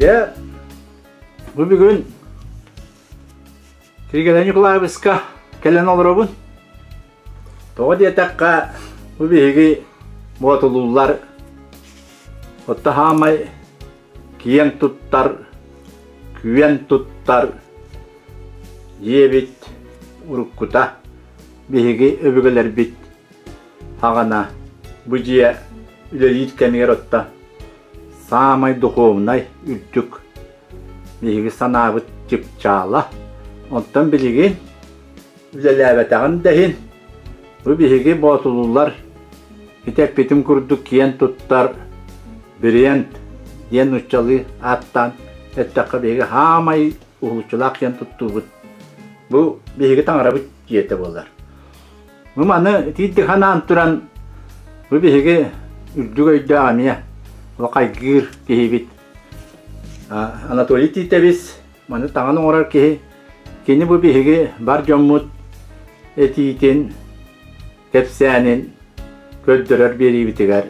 Дьэ, бу бүгүн Киргиэлэй Ньукулаайабыска кэлэн олоробун. Тоҕо диэтэххэ, бу биһиги боотулуулар отто хаамай киэҥ туттар, күөн туттар дьиэбит уруккута биһиги өбүгэлэрбит хаҕана бу дьиэ үлэлиир кэмигэр отто саамай духовнай үрдүк биһиги санаабыт чыпчаала. Онтон билигин үлэлээбэтэҕин да иһин бу биһиги боотулуулар ити эппитим курдук киэн туттар бренд диэн нууччалыы ааттаан эттэххэ биһиги хаамай уһулуччулаах киэн туттуубут бу биһиги таҥарабыт дьиэтэ буолар. Бу маны итиирдик санаан туран бу биһиги үрдүк өйдөөх эмиэ ол хайгыыр киһибит Анатолий Тиитэбис маны таҥан оҥорор киһи. Кини бу биһиги бар дьоммут этиитин, кэпсээнин көрдөрөр биэриибитигэр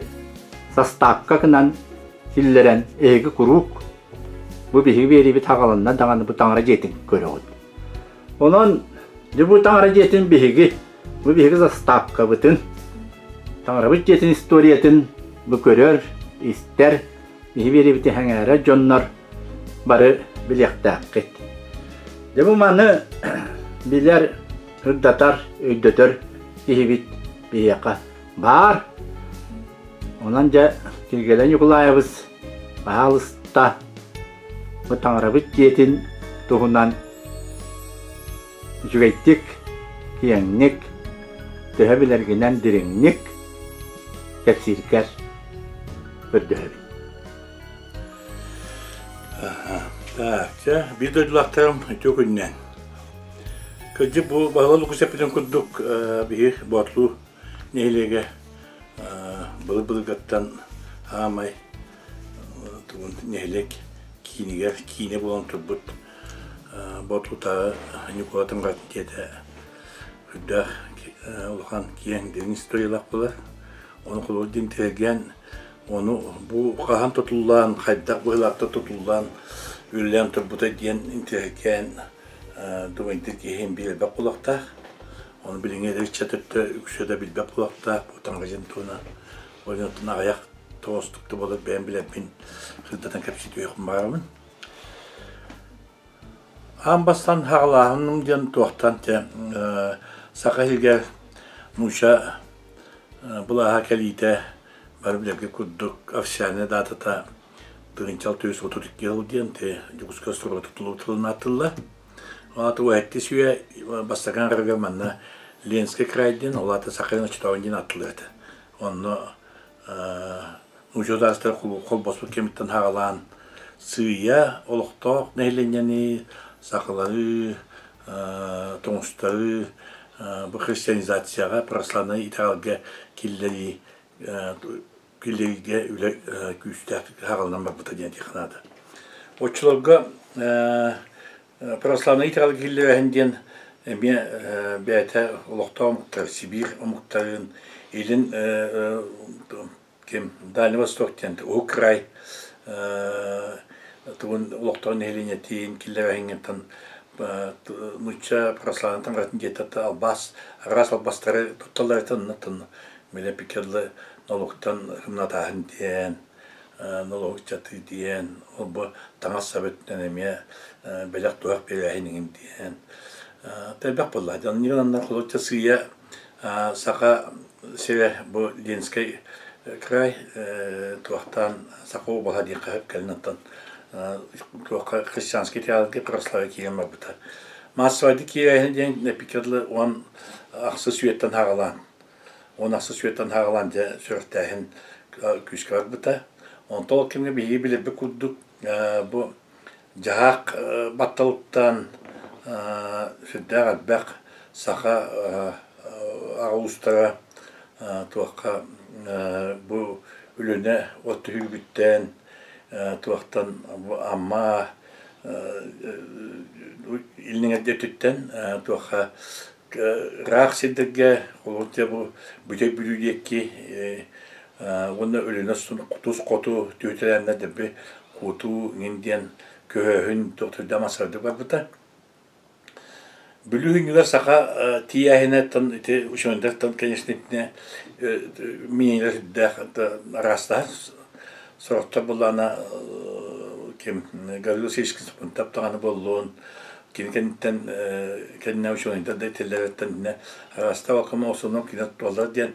састаапка гынан киллэрэн эһиги куруук бу биһиги биэриибит хаҕаланна даҕаны бу таҥара дьиэтин көрөҕүт. Онон дьэ бу таҥара дьиэтин биһиги, бу биһиги заставкабытын, таҥарабыт дьиэтин историятын бу көрөр, истэр, биһи биэриибити сэҥээрэр дьоннор бары билиэхтээххит. Дьэ бу маны билэр, сырдатар, өйдөтөр киһибит биһиэхэ баар. Онон дьэ Киргиэлэй Ньукулаайабыс баһаалыста бу таҥарабыт дьиэтин туһунан үчүгэйдик, киэҥник, төһө билэргинэн дириҥник кэпсииргэр көрдөһөбүн. Так, чэ, биир дойдулаахтарым үтүө күнүнэн. Кырдьык бу Баһылай Лукус эппитин курдук биһи Боотулуу нэһилиэгэ былыр-былыргаттан аамай тугун нэһилиэк киинигэр киинэ буолан турбут Боотулутааҕы Ньукуола Таҥаратын дьиэтэ үрдээх улахан киэҥ дириҥ историялаах буолар. Ону холобур диэн тиэргэн Ону бу хаһан тутуллан, хайдах быһыылаахтык тутуллан, үлэлээн турбута диэн интэриэһиргээн думайдыыр киһи биир элбэх буолуохтаах. Ону билиҥҥи эдэр ыччат өттө үксэ да билбэт буолуохтаах, бу таҥара туһунан. Ол иһин аҕыйах тоҕустук да буолар бэйэм билэрбин сырдатан кэпсии түһүөхпүн баҕарабын. Аан бастаан хаҕалааһыным диэн туохтан те Саха сиригэр нуучча былааһа кэлиитэ бары билэргэ курдук официальнай датата 1632 сыл диэн те Дьокуускай суруга тутуллубут тылын ааттыыллар. Ол аата уһэттис үйэ бастакы аҥарыгар манна Ленскэй край диэн, ол аата Саха Очотоон диэн ааттыыллар этэ. Онно Учуутаастар холбоспут кэмиттэн саҕалаан сыыйа олохтоох нэһилиэнньэни, сахалары, тоҥустары бу христианизацияҕа, православнай итэҕэлгэ киллэрии киллэриигэ үлэ күүстээхтик саҕаланан барбыта диэн этиэххэ наада. Оччолорго православнай итэҕэлгэ киллэрээһин диэн эмиэ бэйэтэ олохтоох омуктар, Сибиир омуктарын, Илин ким Дальний Восток диэн Уһук Край тугун олохтоох нэһилиэнньэтин киллэрэһиҥҥиттэн нуучча православнай таҥаратын дьиэтэ албаас араас албастары тутталлар оннуттан били пикерлы нолуктан хымнатааһын диэн нолуок чатыы диэн ол бу таҥас сап өттүнэн эмиэ бэлэх туһах биэрээһин иҥин диэн элбэх буолла дьон анна холочча сыыйа Саха сирэ бу Ленскэй край туохтаан Саха уобалаһа диэххэ сөп кэлин оттон туохха христианский театрга православие киирэн барбыта. Массовайдык киирээһин диэн эппиккэ дылы 16 үйэттэн саҕалаан 16 үйэттэн саҕалаан дьэ сүрэхтээһин күүскэ барбыта. Онтон ол кэмҥэ биһиги билэрбит курдук бу Дьаһаах батталыттан сүрдээх элбэх саха аҕа уустара туохха бу үлүнэ от түһүүгүттэн туохтан бу Амма Илин өттүттэн туохха ыраах сирдэргэ холобур дьэ бу Бүтэй Бүлүү диэки уонна Өлүөнэ тус хоту түһүтэлээннэр дэлби куотуу иҥин диэн көһөөһүн туох массыырдык барбыта. Бүлүү саха тиийээһинэттэн ити учуонайдартан, конечно, итинэ минилэр сүрдээх араастаһар. Сорохтор буллаана ким Гаврил Васильевич Ксенофонтов даҕаны буоллун, кини кэнниттэн кэннэ учуонайдар да этэллэриттэн итинэ араастаах окомо основном кино туоллар диэн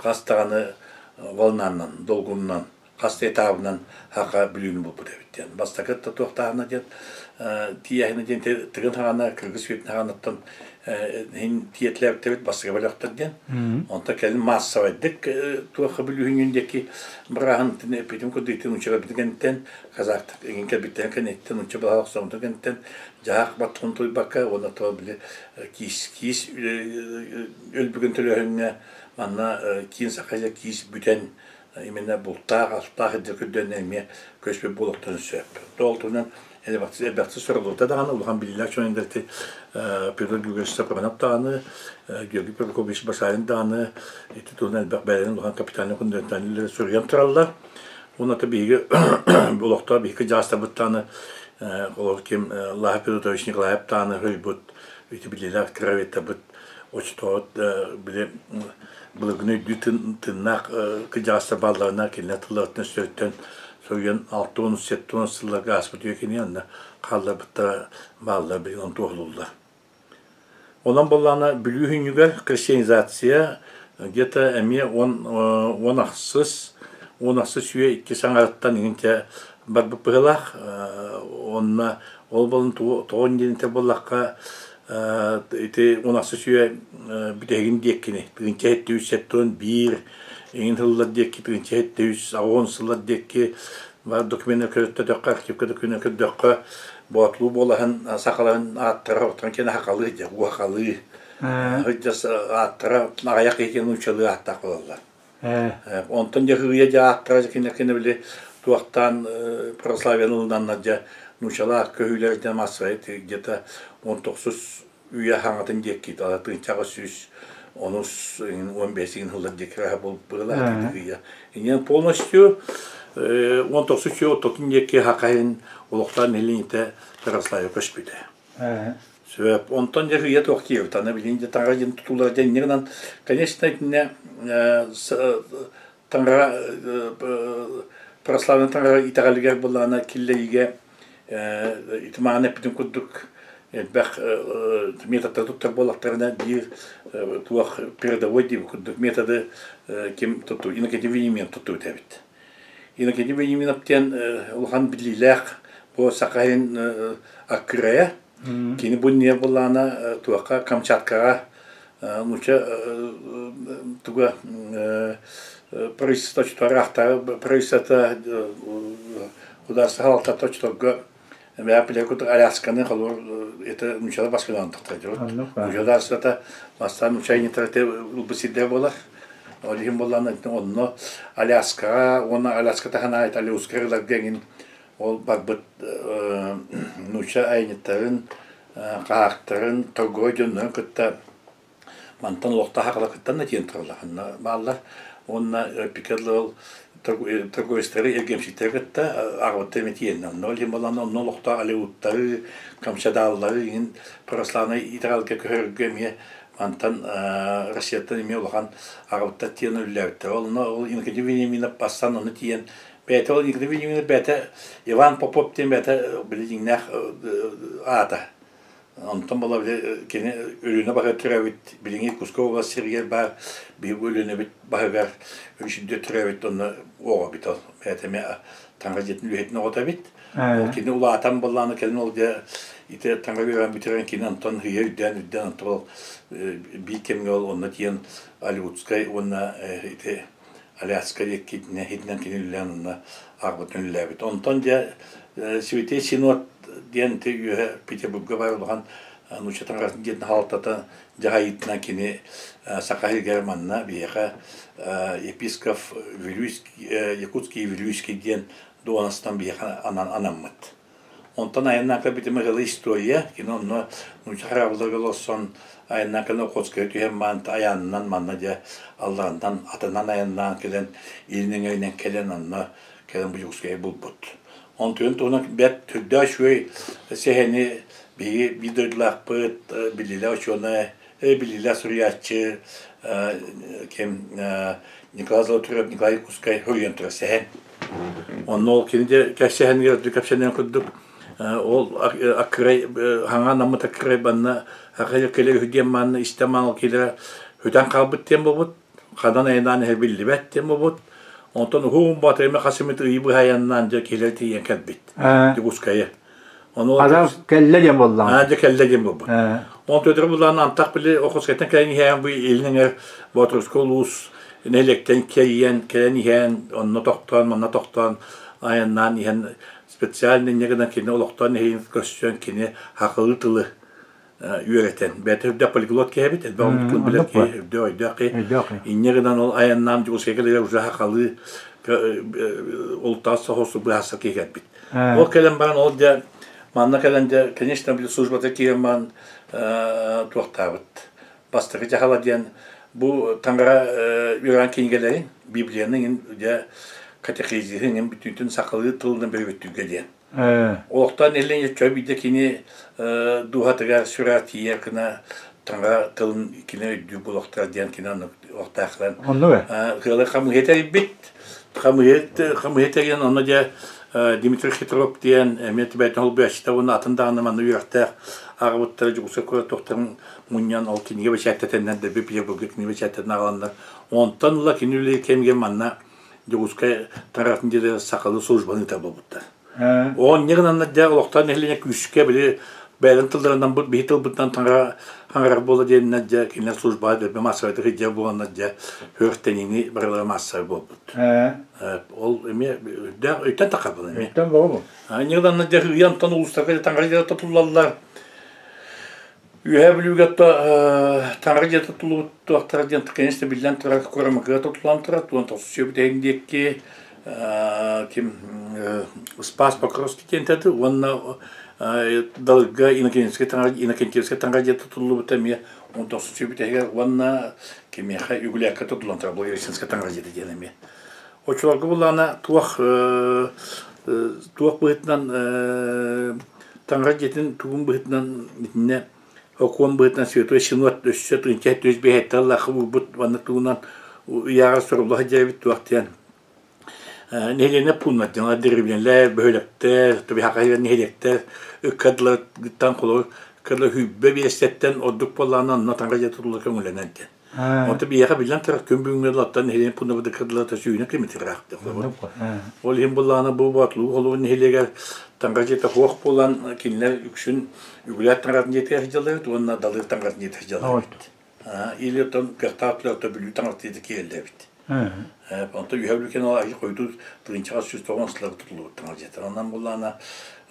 хас даҕаны волнанан, долгуннан хас да этабынан хака Бүлүүнү булбут эбит диэн. Бастакы туохтааһына диэн тиийээһинэ диэн Тыгын хаҕана Кыргыз Сүйэтин хаҕанаттан иһин тиэтилээбиттэрбит бастакы бөлөхтөр диэн. Онтон кэлин маассабайдык туохха Бүлүүһүн диэки бырааһын эппитим курдук итин учебабытын кэнниттэн казахтар иҥин кэлбиттэрин кэнниттэн учча баһа охсообутун кэнниттэн дьаһах баттаҕын туйбакка уонна то били киис киис өлбүгүн төлөөһүҥҥэ манна киин саха киис бүтэн именно бултаах, алтаах илдьэ көрдөөннө эмиэ көспүт буолуохтарын сөп. Ол туһунан элбэхтик суруллубута даҕаны, улахан биллиилээх дьон Петр Григорьевич Сапронов даҕаны, Георгий Прокопьевич Башарин даҕаны ити туһунан элбэх бэйэлэрин улахан капитальнай фундаментальный суруйан тураллар. Уонна биһиги олохтоох биһиги дьаастарбыт даҕаны ол ким Лаха Петрович Николаев даҕаны хойбут ити биллиилээх кроветтарбыт оччотооҕу били былыргыны өйдүү тыыннаах кырдьаҕастар баалларына кинилэр тылларыттан өстөрүттэн суруйан 60-70 сылларга ааспыт үйэ кини онно хаалларбыттара бааллар билигин онту туоһулууллар. Онон буоллаҕына Бүлүү хүннүгэр христианизация где-то эмиэ 10 ахсыс үйэ икки саҥарыттан иҥинчэ барбыт быһыылаах. Онно ол буолан тоҕо диэн буоллахха ити 10 ахсыс үйэ бүтэһигин диэккини 1771 иҥин сыллар диэки 1780 сыллар диэки бар документ көрдөтөххө, архивка документ көрдөххө, Боотулуу буолаһын сахаларын ааттара оттон кини хахалыы дьэ уохалыы ааттара аҕыйах киһи нууччалыы ааттаах буолаллар. Онтон дьэ хыыйа дьэ ааттара кине кине били туохтаан православияны ылынаннар дьэ нуучалаах көһүүлэрдэн массовай где-то 19-ус үйэ хаҥатын диэки 1810-ус 15 сыллар диэки быһылаах тыгыйа. Инен полностью 19-ус үйэ ортотун диэки хахайын олохтоох нэһилиэнньэтэ православие көспүтэ. Сөп. Онтон дьэ үйэ туох диэбит. Аны билигин дьэ таҥара дьин тутуулара дьэ инньэ гынан, конечно, итиннэ таҥара православнай таҥара итэҕэлигэр былаана киллэриигэ ити мааны эппитин курдук элбэх методтары туттар буоллахтарына биир туох передовой диэбит курдук методы ким тутту Иннокентий Вениаминов туттубут эбит. Иннокентий Вениаминов диэн улахан биллиилээх бу Саха сирин аккырайа. Кини бу не былаана туохха Камчаткаҕа нуучча туга правительство оччотооҕу правительствота государство салалтата оччолорго курдук Алясканы холобур это нууччалар баскынан тахтар государствота бастаан нуучча айнитарите ылбыт сирдэр буолар. Ол иһин буоллаҕына онно Аляскаҕа уонна Аляска таһынан Алеутскай ыларга эҥин ол барбыт нуучча айанньыттарын, хаһаактарын, торговай дьоннорун кытта мантан олохтоох хахала кыттан да тиийэн тураллар. Онно бааллар. Уонна Пикерлол торговецтары, эргиэмсиктэри кытта аҕабыттар эмиэ тиийэннэр. Онно ол иһин буоллаҕына онно олохтоох алеуттары, камчадааллары иҥин православнай итэҕэлгэ көһөрөргө эмиэ мантан Россияттан эмиэ улахан аҕабыттар тиийэн үлэлээбиттэр. Онно ол Иннокентий Вениаминов бастаан онно тиийэн бэйэтэ ол Иннокентий Вениаминов бэйэтэ Иван Попов диэн бэйэтэ били дьиҥнээх аата. Онтон була били кини Өлүөнэ баһыгар төрөөбүт, билиҥҥи Иркутскай область сиригэр баар биһиги Өлүөнэбит баһыгар үсүрдэ төрөөбүт онно оҕо эбит ол. Бэйэтэ эмиэ таҥара дьиэтин үлэһитин оҕото эбит. Ол кини улаатан буоллаҕына кэлин ол дьэ ити таҥара үөрэҕин бүтэрэн кини онтон ыйа үрдээн үрдээн онтон ол биир кэмҥэ ол онно тиийэн Алеутскай уонна ити Аляска диэки итинэн кини үлэлээн онно аҕабытын үлэлээбит. Онтон дьэ Святей Синод диэн ити үөһэ Петербурга баар улахан нуучча таҥаратын диэн хаалтата дьаһайыытынан кини Саха сиригэр манна биһиэхэ епископ Вилюйский, Якутский Вилюйский диэн дуонастан биһиэхэ анаммыт. Онтон айаннаан кэлбитим ыалы история, кини онно нуучча хараабылларга олорсон айаннаан кэлэн Охотскайга түһэн маанта айаанынан манна дьэ алларантан атынан айаннаан кэлэн илин эҥэринэн кэлэн онно кэлэн бу Дьокуускайы булбут. Онтуйун туһунан бэрт түрдээх үчүгэй сэһэни биһиги биир дойдулаахпыт, биллиилээх учуонай, биллиилээх суруйааччы ким Николай Золотарев, Николай Якутскай суруйан турар сэһэн. Онно ол кини де кэпсэһэнигэр кэпсэнэн курдук ол аккырай хаҥа наммыт аккырай банна акайа кэлэ үһү диэн маанна истэн маан ол киилэрэ хүтэн хаалбыт диэн буолбут ханан айанаан иһэ биллибэт диэн буолбут онтон уһун батыйма хасымыт ыйы быһа айаннаан дьэ киилэр тиийэн кэлбит Дьокуускайы. Ону Хата кэллэ диэн буоллаҕа. Аа дьэ кэллэ диэн буолбут. Онтон өтөр булаан антах били Охотскайтан кэлэн иһээн бу илин эҥэр Боотурускай улуус нэһилиэктэн кэлийэн кэлэн иһэн онно тохтоон манна тохтоон айаннаан иһэн специально инньэ гынан кини олохтоон нэһилиэгин көрсөн кини хахылыы тылы үөрэтэн бэйэтэ үрдээх полиглот киһи эбит элбэх омук тылын билэр киһи үрдээх өйдөөх киһи инньэ гынан ол айаннаан Дьокуускайга кэлэр уже хахалыы ултаас соҕус быһаарсар киһи кэлбит. Ол кэлэн баран ол дьэ манна кэлэн дьэ конечно били службата киирэн баран туохтаабыт бастакы дьаһала диэн бу таҥара үөрэн кинигэлэрин Библияны иҥин дьэ катехизиһы иҥин бүтүүтүн сахалыы тылынан бөрүгүттүүргэ диэн. Олохтоон нэһилиэнньэ чой биирдэ кини дууһатыгар сүрэҕэр тиийэр гына таҥара тылын кини өйдүүр буолуохтаах диэн кини оннук олохтоохтон Оннук ээ. Кыалы хамыыһыйа тэрийбит. Хамыыһыйа тэрийэн онно дьэ Дмитрий Хитров диэн эмиэ Түбэйтэн холбуйааччыта уонна атын даҕаны манна үөрэхтээх аҕабыттара Дьокуускай куорат туохтарын мунньан ол кинигэ бэчээттэтэннэр Дэлби Петербурга кинигэ бэчээттэтэн аҕаланнар онтон ыла кини үлэлиир кэмигэр манна Дьокуускай таҥаратын дьиэлэрэ сахалыы службаны ыытар буолбуттар. Оҕонньор гынаннар дьэ олохтоох нэһилиэнньэ күүскэ били бэйэлэрин тылларынан биһи тылбытынан таҥара хаҥарар буола диэннэр дьэ кинилэр службаҕа дэлби маассабайдык сылдьар буоланнар дьэ үөрэхтэниини барылара маассабай буолбут. Ол эмиэ үрдээх өйтөн таххарбын эмиэ. Өйтөн боҕу. Ньыгданнар дьэ ыйантан улуустарга таҥара дьиэлэр тутуллаллар. Үөһээ Бүлүүгэ таҥара дьиэтэ тутуллубут туохтара диэн конечно биллэн турар Курамыкыга тутуллан турар туон тохсусуйа бүтэһин диэки ким Спас Покровский диэн этэ уонна Далырга Иннокентьевскай таҥара Иннокентьевскай таҥара дьиэтэ тутуллубута эмиэ он тохсусуйа бүтэһигэр уонна кимиэхэ Үгүлээккэ тутуллан турар Благовещенскай таҥара дьиэтэ диэн эмиэ. Оччолорго буллаҕына туох туох быһыытынан таҥара дьиэтин тугун быһыытынан итиннэ окуон быһыытынан святой синод өссө тыынча түс биэһэттэн лахы уурбут уонна тугунан ыйааҕар сурулла сылдьар туох диэн нэһилиэнньэ пууннар диэн дэриэбинэлэр бөһүөлэктэр тубиһаха нэһилиэктэр ыккардыларыттан холобур кырла сүүрбэ биэстэттэн ордук буоллаҕына онно таҥара дьиэтэ тутулла көҥүллэнэр диэн. Онто биһиэхэ биллэн турар күн бүгүҥҥэ дылаттан нэһилиэнньэ пуунабыт кырдылата сүүнэ километрдаах Ол иһин буллаҕына бу Боотулуу холугун нэһилиэгэр таҥара дьиэтэ суох буолан кинилэр үксүн Үгүлээт таҥаратын дьиэтигэр сылдьаллар эбит уонна Далыр таҥаратын дьиэтигэр сылдьаллар эбит. Или оттон кыахтаах түлэҕэ Бүлүү таҥаратын дьиэтэ киирэллэр эбит. Онтон Үһэ Бүлүү кэнэ ол хойутуу тыһыынчаҕа 190 сылларга тутуллубут таҥара дьиэтэ. Онон буллаҕына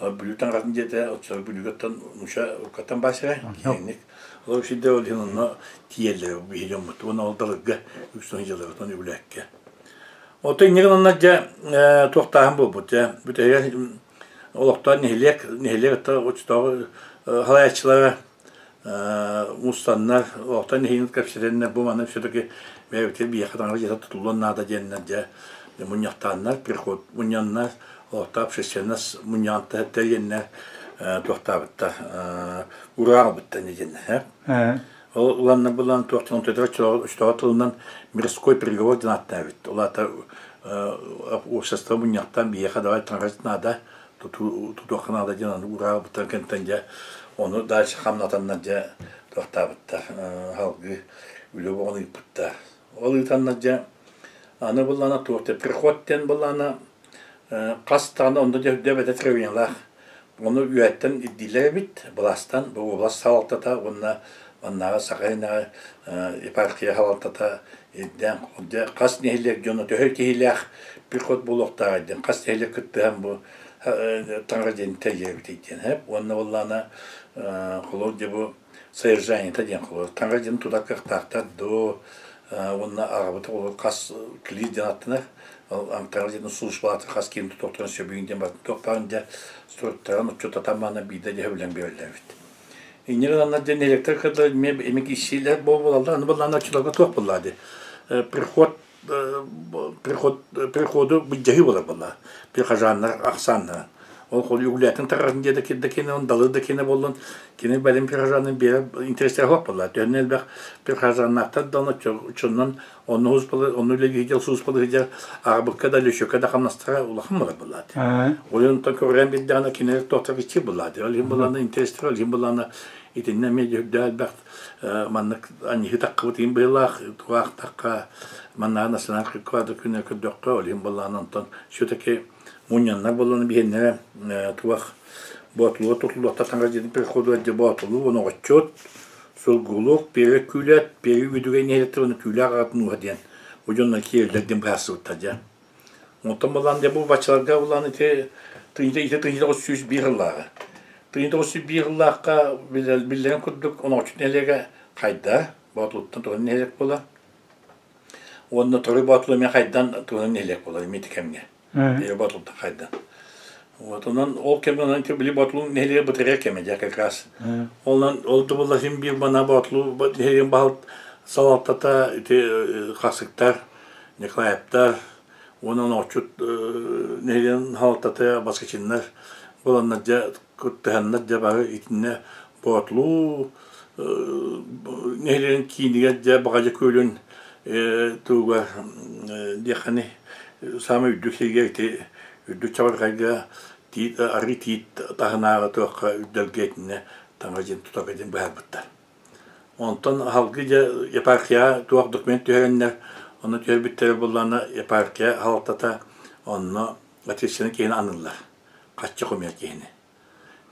Бүлүү таҥаратын дьиэтэ оччо Бүлүүгэ оттон нуучча уруккаттан баар сирэ киэҥник. Ол сирдэ ол иһин онно тиийэллэр биһи дьоммут уонна ол далырга үксүн сылдьаллар оттон Үгүлээккэ. Оттон инньэ гынан дьэ туохтааһын буолбут дьэ бүтэһигэр олохтоох нэһилиэк нэһилиэк оччотооҕу салайааччылара мустаннар олохтоох нэһилиэк кэпсэтэннэр бу маны все-таки бэйэбитигэр биһиэхэ таҥара дьиэтэ тутуллуон наада диэннэр дьэ мунньахтааннар приход мунньаннар олохтоох общественность мунньаҕын тэрийэннэр туохтаабыттар ураах ылбыттар диэннэр Ол уланна булан туохтан өтөтө тылынан мирской приговор диэн ааттаабыт. Ол аата уопсастыба мунньахтан биһиэхэ давай таҥарат наада, тутуохха наада диэн аны ураабыттан кэнтэн дьэ ону дальше хамнатаннар дьэ туохтаабыттар салгыы үлэ боҕун ыыппыттар. Ол ыытаннар дьэ аны буллана туох приход диэн буллана хас даҕаны онно дьэ үрдээбэтэ требованиялаах. Ону үөһэттэн ирдииллэр эбит, былаастан, бу уобалас салалтата уонна маннааҕы Саха сиринээҕи епархия салалтата ирдээн, дьэ хас нэһилиэк дьоно төһө киһилээх приход буолуохтааҕый диэн, хас нэһилиэк кыттыһан бу таҥара дьиэтин тэрийэбитий диэн һэп. Уонна буоллаҕына холобур дьэ бу содержаниета диэн холобур таҥара дьиэтин тутар кыахтаахтар дуо уонна аҕабыт холобур хас клир диэн аттанар ол таҥара дьиэтин службалаата хас киһини тутуохтарын сөбүн диэн барытын туохтаан дьэ суруттаран уччутатан маана биирдэ дьэ сөбүлэҥ биэрэллэр эбит. Инньэ гынаннар дьэ нэһилиэктэр кытта эмиэ эмиэ киирсиилэр буолаллар аны былаана оччолорго туох буоллаа дии приход приход приходу былдьаһыы буолар буолла прихожаннар ахсааннара. Ол хол үгүлээтин таҕарын диэ да кирдэ кини он далы да кини боллун кини бэлим прихожанын биэрэ интерестээх суох буолла. Төһөннө элбэх прихожаннаахтар да ону чоннон онну хуспалы онну үлэлиһидьэл сууспалыһыдьар аҕабыкка да лүшөккэ да хамнастара улахан мала буолла. Ол онтон көрөн билдэҕинэ кинилэр туохтар иччи буолла. Ол иһин булана интерестээх ол иһин булана итиннэ эмиэ дьүрдээх элбэх маннык аньыһы таххыбыт иһин быһыылаах тугаахтахха маннаҕа национальный квадр күнэ көрдөххө ол иһин буоллаҕына онтон все-таки мунньаннар буоллаҕына биһиэннэрэ туох боотулуга тутуллуохта таҥара дьиэтин приходугар дьэ боотулуу оноҕоччут сулгулук пиэрэ күүлэт пиэрэ үдүгэй нэһилиэктэр уонна күүлээх аҕатын ууһа диэн бу дьоннор киирэллэр диэн быһаарсыбыттар дьэ Онтон булан дьэ бу баччаларга булан ити тыйда ити 1901 сыллааҕы. 1901 сыллаахха биллэрин курдук Онооччут нэһилиэгэ хайда, Боотулуттан туһан нэһилиэк буола. Уонна Торуй Боотулу эмиэ хайдан туһан нэһилиэк буолар эмиэ ити кэмҥэ. Биир Боотулуттан хайдан. Вот онон ол кэмҥэ онон били Боотулу нэһилиэгэ бытырыар кэмэ дьэ как раз. Онон ол да буолла син биир мана Боотулу нэһилиэгин баһыл салалтата ити хасыктар Николаевтар уонна онооччут нэһилиэгин салалтата Баскачиннар буоланнар дьэ кыттыһаннар дьэ бары итиннэ Боотулуу нэһилиэгин киинигэр дьэ Баҕадьа күөлүн тугугар диэххини саамай үрдүк сиргэ ити үрдүк чабырҕайга тиит арыы тиит таһынааҕы туохха үрдэлгэ итиннэ таҥара дьиэн тутарга диэн быһаарбыттар. Онтон аһалгы дьэ епархия туох документ түһэрэннэр, онно түһэрбиттэрэ буоллаҕына епархия аһалтата онно ответственный киһини аныыллар, хаччы хомуйар киһини.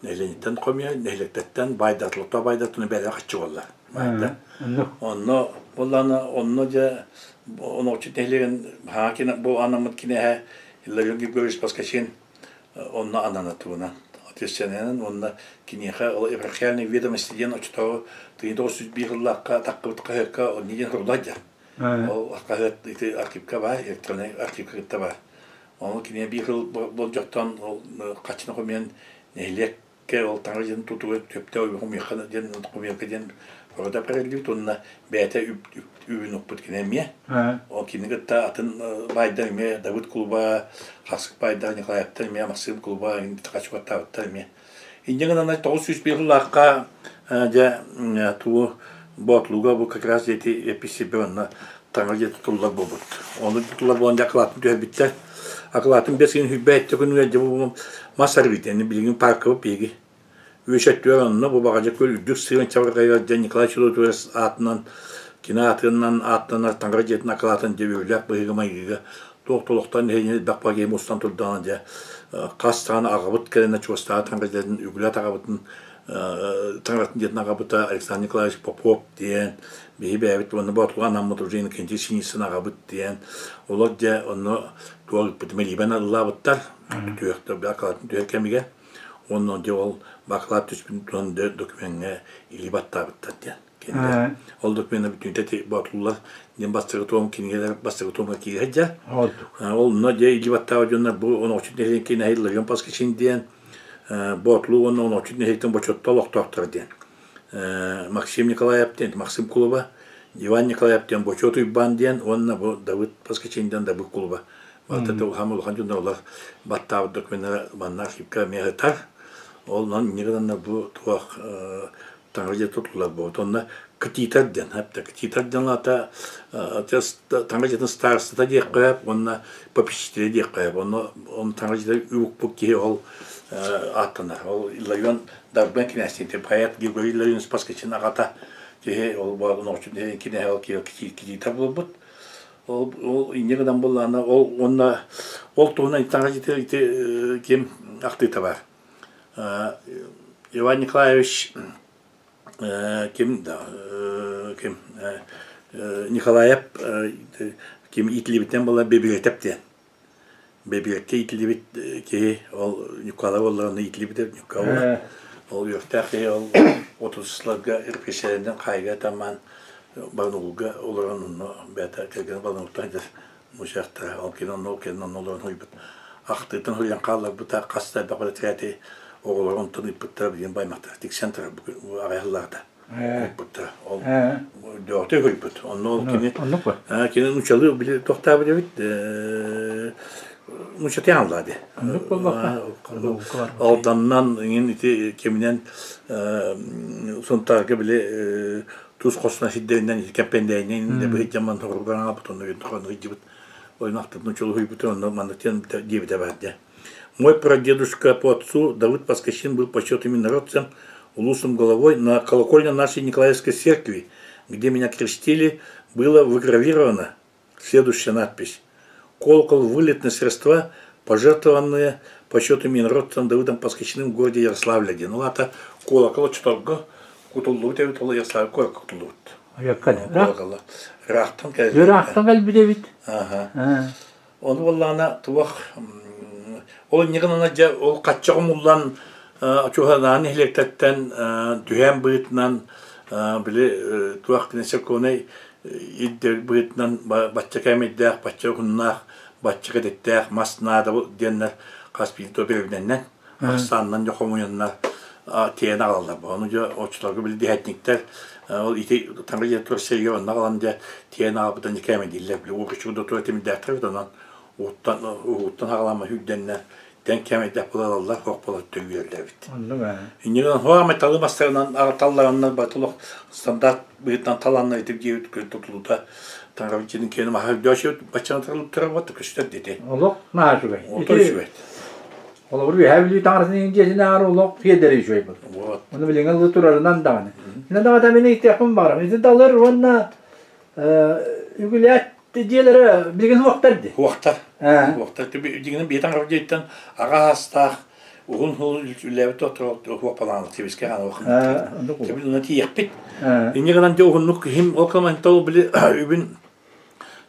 Нэһилиэнньэттэн хомуйар, нэһилиэктэртэн баайдатылыктаа баайдатыны бэйэлэрэ хаччы буоллар. Баайдар. Онно буоллаҕына онно дьэ онооччут нэһилиэгин хаҥа кини бу анаммыт кинээһэ Илларион Григорьевич Поскачин онно анана тугунан ответственнайынан уонна киниэхэ ол епархиальные ведомости диэн оччотооҕу 1901 сыллаахха таххыбыт хаһыакка онни диэн суруллар дьэ ол хаһыат ити архивка баар электроннай архивка кытта баар ону киниэ биир сыл болдьохтон ол хаччыны хомуйан нэһилиэккэ ол таҥара дьиэтин тутууга сөптөөх хомуйахха диэн хомуйарга диэн Рода переллибит уонна бэйэтэ үбүн укпут кини эмиэ. Ол кини кытта атын баайдар эмиэ Давыд клуба, Хасык баайдар, Николаевтар эмиэ, Максим клуба Ткачуктаабыттар эмиэ. Инньэ гынан 901 сыллаахха дьэ тугу Боотулуга бу как раз эти эписиби онно таҥара дьиэтэ тутуллар буолбут. Ону тутуллар буолан дьэ акылаатын түһэрбиттэр. Акылаатын бэс гын хүлбэйэттэ күнүгэр дьэ бу мас арыйда. Билигин паркабыт биһиги Үс өттүгэр онно бу Баҕадьа күөл үрдүк сыырын чабырҕайыгар дьэ Николай Чудотворец аатынан кини аатынан ааттанар таҥара дьиэтин акылаатын дьэ үөрүүлээх быһыыга-майгыга туох толохтон нэһилиэнньэ элбэх багиһи мустан турдаҕына дьэ хас даҕаны аҕабыт кэлэнэ чугастааҕы таҥара дьиэтин үгүлээт аҕабытын таҥаратын дьиэтин аҕабыта Александр Николаевич Попов диэн биһи бэйэбит уонна Боотулга анаммыт уже Иннокентий Синицын аҕабыт диэн олор дьэ онно туох ыппыт мэлиибэн ыллаабыттар түһүөхтэр акылаатын түһэр кэмигэр Уонна дьэ ол бакалавр түспүт туһан докумеҥҥа илии баттаабыттар диэн. Кинилэр ол докумена бүтүүтэ ити боотуллар диэн бастакы туом кинигэлэр бастакы туомга киирэ сылдьар. Ол онно дьэ илии баттаабыт дьоннор бу онооччут нэһилиэгин кинээһи Ларионов Паскачин диэн Боотулуу уонна онооччут нэһилиэгиттэн бочуотта олохтоохтор диэн. Максим Николаев диэн Максим кулуба, Иван Николаев диэн Бочуот Уйбаан диэн уонна бу Давыд Паскачин диэн Давыд кулуба Барыта улахан улахан дьоннор олор баттаабыт докуменнара манна архивка эмиэ сытар. Ол онон инньэ гынаннар бу туох таҥара дьиэтэ тутуллар буолбут. Онно кытиитар диэн, эптэ кытиитар диэн аата таҥара дьиэтин старостата диэххэ сөп уонна попечителэ диэххэ сөп. Онно он таҥара дьиэтэ үгүкпүт киһи ол ааттанар. Ол Илларион Дарбен кинээстиин поэт Григорий Илларионович Паскачин аҕата киһи ол кинээһэ ол китиитар буолбут. Ол ол инньэ гынан буоллаҕына ол уонна ол туһунан таҥара дьиэтигэр ити ким ахтыыта баар. Иван Николаевич ким да ким Николаев ким иитиллибитинэн буолла Бэбиэтэп диэн. Бэбиэккэ иитиллибит киһи ол Ньуккаала буоллаҕына иитиллибитэ Ньуккаала. Ол үөхтээх киһи ол отутус сылларга репрессиялэринэн хаайга тамаан Барнаулга олорон онно бэйэтэ кэргэнэ Барнаултан сылдьар мучаахтара. Ол кини онно ол кэннэ онно олорон суруйбут. Ахтыытын суруйан хаалларбыта хас да элбэх бэрэтирээти оҕолору онтон ыыппыттара билигин баймахтара тиксэн турар бу аҕай сыллааҕыта ыыппыттара. Ол дөҕөтө суруйбут. Онно ол кини кини нууччалыы били тохтаабыт эбит. Нучатыан аллаа Оннук буолбакка. Алданнан иҥин ити кэминэн Сунтаарга били тус хосуна сирдэринэн ити кэмпэндээйинэн да быһыт дьамман тоҕурган аҕалбыт онно үөн ыйдьыбыт ойнахтытын учулуһуйбут онно маннык диэбитэ баар дьэ. Мой прадедушка по отцу Давыд Паскачин был почетным инородцем, улусом головой на колокольне нашей Николаевской церкви, где меня крестили, было выгравировано следующая надпись. Колокол вылет на средства, пожертвованные почетным инородцем Давыдом Паскачиным в городе Ярославле. Ну, ата колокол чторго кутуллубут эбит, ол Ярославль колокол кутуллубут. Айаккан. Колокола. Ыраахтан кэлбит. Ыраахтан кэлбит эбит. Ага. Ону буоллаҕына туох ол инньэ дьэ ол хачча хомуллан чуһанаан нэһилиэктэртэн түһээн быһыытынан били туох церковнай ирдэбил быһыытынан бачча кээмэйдээх, бачча уһуннаах, бачча кэтиттээх мас наада диэннэр хас биирдии бэрэбинэннэн ахсаанынан дьэ хомуйаннар тиэйэн аҕалаллар. Ону дьэ оччолорго били дэһэтниктэр ол ити таҥара дьиэ турар сиригэр онно аҕалан дьэ тиэйэн аҕалбытын дьэ кээмэйдииллэр. Били уокуччугу да тура тимирдээхтэр эбит онон ууттан ууттан аҕалаама сүүрдэннэ тэн кээмэйдээх буолаллар хоох буолар үөрдэ эбит. Оннук ээ. Инньэ гынан хоамай талы мастарынан таллараннар батылох стандарт быһыытынан таланнар итик диэбит күн тутулута таҥара дьиэтин киэнэ маһа өйдөөчү баччаны тарылыптара вот көстөр диэти. Олох наһаа үчүгэй. Ото үчүгэй. Холобур, Үөһээ Бүлүү таҥаратын дьиэтинээҕэр олох киэдэрэ үчүгэй буолар. Вот. Ону билиҥҥи ылы турарынан даҕаны. Мин даҕата мин иитиэхпин баҕарам. Ити далыр уонна үгүлээт дьиэлэрэ билигин уохтар дии. Уохтар. Уохтар. Дьиҥинэн биһи таҥара дьиэттэн аҕа аастаах уһун уһун үлээбит уоппалаан сибискэ хаан Кэбил тиийэхпит. Инньэ гынан дьэ уһуннук киһим ол кэмантал били үбүн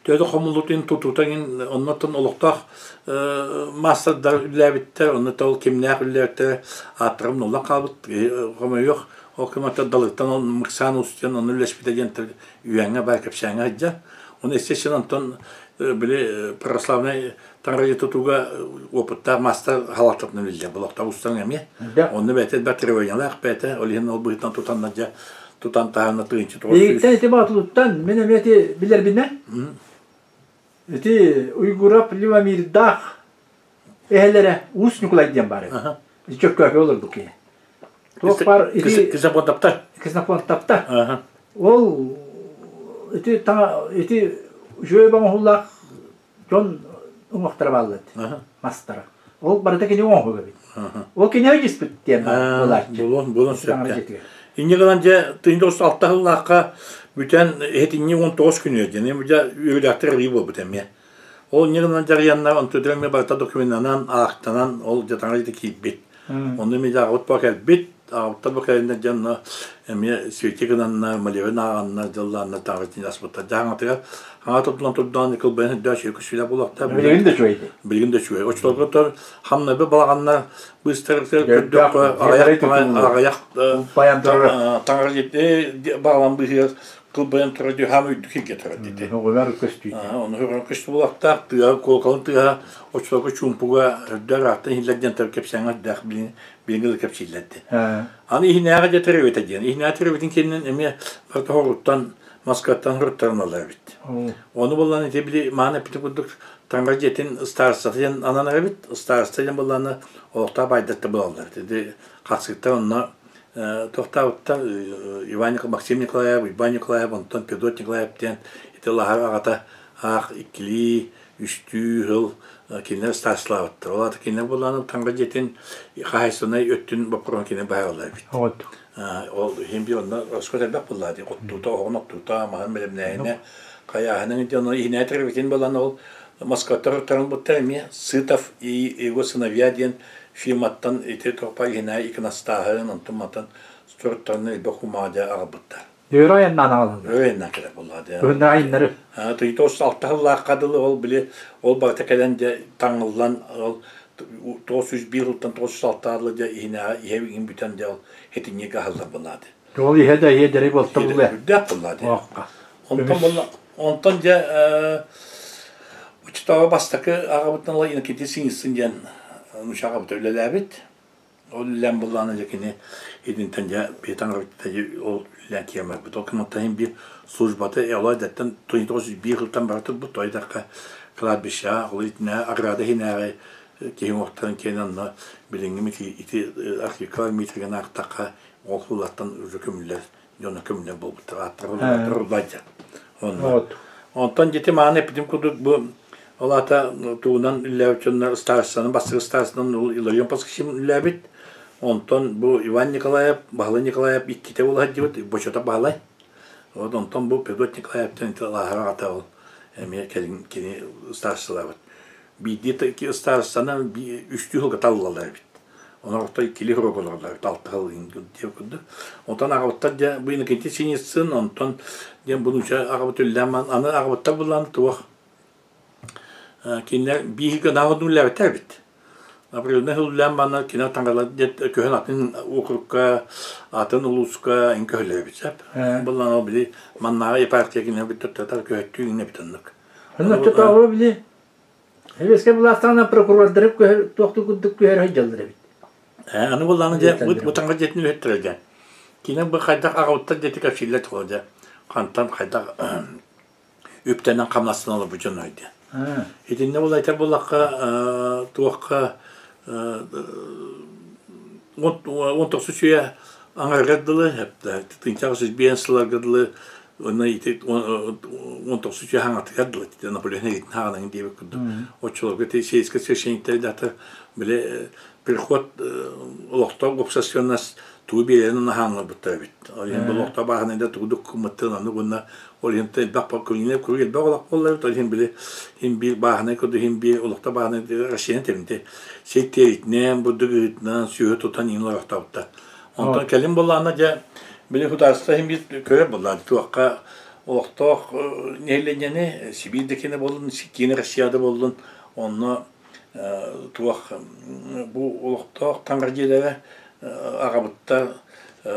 төһө хомуллутун тутуута оннотон олохтоох маастардар үлээбиттэр, онно ол кимнээх үлээбиттэр ааттарым нуллан хаалбыт хомойуох ол кэмантан далыттан ол Мыксаан устуйан онно үлэспитэ диэн үөҥҥэ баар кэпсээҥҥэ сылдьар. Оны естественно онтон били православнай таҥара тутууга опыттаах маастар халалтатынан үлэлиир болохтоох устан эмиэ. Онно бэйэтэ элбэх требованиялаах бэйэтэ, ол иһин ол быһыытынан тутанна дьэ тутан таһаанна тыынчы Биһиктэн ити Боотулуттан мин эмиэ ити билэрбинэн ити Уйгурап Любомирдаах эһэлэрэ Уус Ньукулай диэн баар эбит. Ити Чөккөөкө олорбут киһи. Туох баар ити Ксенофонтовтар. Ксенофонтовтар. Ол ити таҥа ити үчүгэй оҥоһуулаах дьон уҥуохтара бааллар этэ, мастара. Ол барыта кини оҥоһуга эбит. Ол кини өйдүспүт диэн буолааччы. Буолуон буолуон сөп. Инньэ гынан дьэ 1906 сыллаахха бүтэн иһитинньи 19 күнүгэр диэн дьэ үөрүүлээхтэр арыйыы буолбут эмиэ. Ол инньэ гынан дьарыйаннар онтуйдара эмиэ барыта документанан, аахтанан ол дьэ таҥара дьиэтэ киирбит. Онно эмиэ аҕабыт бу кэлбит, аҕабыттар бу кэлэннэр дьэ онно эмиэ свечи гынаннар, молебен ааҕаннар, дьыллааннар таҥара дьиэтин аспыттар. Дьэ хаҥатыгар хаҥа тутулан турдаҕын кылбайан үрдээх үчүгэй көстүүлээх буолуохтаах. Билигин да үчүгэй дии. Билигин да үчүгэй. Оччолорго тор хамнайбы балаҕаннар быыстарыгар көрдөххө аҕыйах аҕыйах таҥара дьиэтэ баҕалан быыһыгар кылбайан турар дии хаам үрдүк сиргэ турар диэтэ. Оҕолор көстүү. Ону көрөн көстүү буолуохтаах тыаһа куокалын тыаһа оччолорго чуумпуга үрдэ ыраахтан иһиллэр диэн кэпсээҥҥэ үрдээх билиҥҥи да кэпсииллэр дии. Аны иһинээҕи дьэ төрөөбүтэ диэн. Иһинээҕи төрөөбүтүн кэннин эмиэ барыта хоруттан Москваттан хоруттарыналлар эбит. Ону буллан ити били маан эппитин курдук таҥара дьиэтин старостата диэн ананар эбит. Староста диэн буллааны олохтоох баайдатта булаллар. Ити хахсыктар онно Тохтообуттар Иван Максим Николаев, Уйбаан Николаев, онтон Федот Николаев диэн ити Лаһар аҕата аах иккилии, үстүү сыл кинилэр старшилаабыттар. Ол аата кинилэр буоллаҕына таҥара дьиэтин хаһаайыстыбаннай өттүн боппуруоһун кинилэр быһаараллар эбит. Ол иһин би онно расход элбэх буоллаҕа дии. Оттуута, оһоҕун оттуута, маһын бэлэмнээһинэ, хайааһынын дии, ону иһинээтэр эбитин буолан ол Москваттар буттар эмиэ Сытов и его сыновья диэн фирматтан ити торпа иһинээ иконостааһын, онтон-мантан суруттарына элбэх кумаҕа дьэ аҕалбыттар. Өрө айаннаан аҕалаллар. Өрө айаннаан кэлэр буоллаҕа дьэ. Кыһыннары айыннары. Тыйытос алта сыллаахха дылы ол били ол барыта кэлэн дьэ таҥыллан ол 901 сылтан 906 дылы дьэ иһинээҕи иһэ иһин бүтэн дьэ ол хитинньик аһыллар буоллаҕа дии. Ол иһэ да иһэ дэрэй буолта булуя. Үрдээх буоллаҕа дии. Онтон буолла онтон дьэ Учтоҕо бастакы аҕабытын ыла Иннокентий Синицын диэн нуучча аҕабыта үлэлээбит. Ол үлэлээн буоллаҕына дьэ кини итинтэн дьэ бэйэтэ ол үлэлээн киирэн барбыт. Ол кэмтэн иһин биир службата ол эдэттэн 1901 сылтан бара турбут. Тоҕо диэтэххэ кладбищеҕа ол итинээҕи ограда иһинээҕи киһи уҥуохтарын киэн онно билиҥҥи ити архивка Дмитрийгэ аахтахха ол сыллартан уже көмүллэр дьоно көмүллэр буолбуттар ааттара урбаадьа онно онтон дьити мааны эппитим курдук бу ол аата тугунан үллээбит дьоннор старостанан бастакы старостанан Илларион Паскачим үллээбит онтон бу Иван Николаев Баһылай Николаев иккитэ буола сылдьыбыт Бочота Баһылай вот онтон бу Петр Николаевтан ити Лааһара аҕата ол эмиэ кэлин кини старосталаабыт биирдии старостанан үстүү сылга талыллаллар эбит Онорохто иккилии хорук олороллор, алтыһыл диэн курдук. Онтон аҕабыттар дьэ бу Иннокентий Синицын, онтон диэн бу нуучча аҕабыт үллээн аны аҕабыттар булан туох кинилэр биир гынаах үллээбиттэр эбит. Определенный үллээн манна кино таҥаралар диэт көһөн атын округка, атын улууска ин көһөлөөбүт сөп. Буллан ол били маннааҕы епархия кинилэр бүттэр көһөттүү иннэ бит оннук. Онно оччотооҕу били Сэбиэскэй былаастаҕына прокурордары туохтуу курдук күһэр сылдьаллар эбит. Аны буоллаҕына дьэ бу таҥара дьиэтин үһэттэрэ дьэ. Кини бу хайдах аҕабыттар дьиэти кэпсииллэр тула дьэ. Хантан хайдах үптэнэн хамнастанан олорбут дьоной диэн. Итиннэ була этэр буоллахха туохха 19 үйэ аҥарыгар дылы 1905 сылларга дылы Уонна ити 19 хаҥатыгар дылы Наполеон эгитин хаҕанаҥ диэбит курдук. Оччолорго ити сельскэй священниктэр дата били приход олохтоох уопсастыбаннас тугу биэрэрин аһааннарбыттар эбит. Ол иһин олохтоох бааһынайда тугу дуккуммуттарын аны уонна ол иһин элбэх күнүнэ куруук элбэх олох буолла эбит. Ол иһин били иһин биир бааһынай курдук иһин биир олохтоох бааһынай Россияны тэбинти сир тиэритинэн, бурдук ыытынан, сүөһү тутан иһин олохтообуттар. Онтон кэлин буоллаҕына дьэ били судаарыстыба иһин биир көрөр буоллаҕа туохха олохтоох нэһилиэнньэни Сибиир да киэнэ буоллун, киин Россия да буоллун онно туох бу олохтоох таҥара дьиэлэрэ аҕабыттар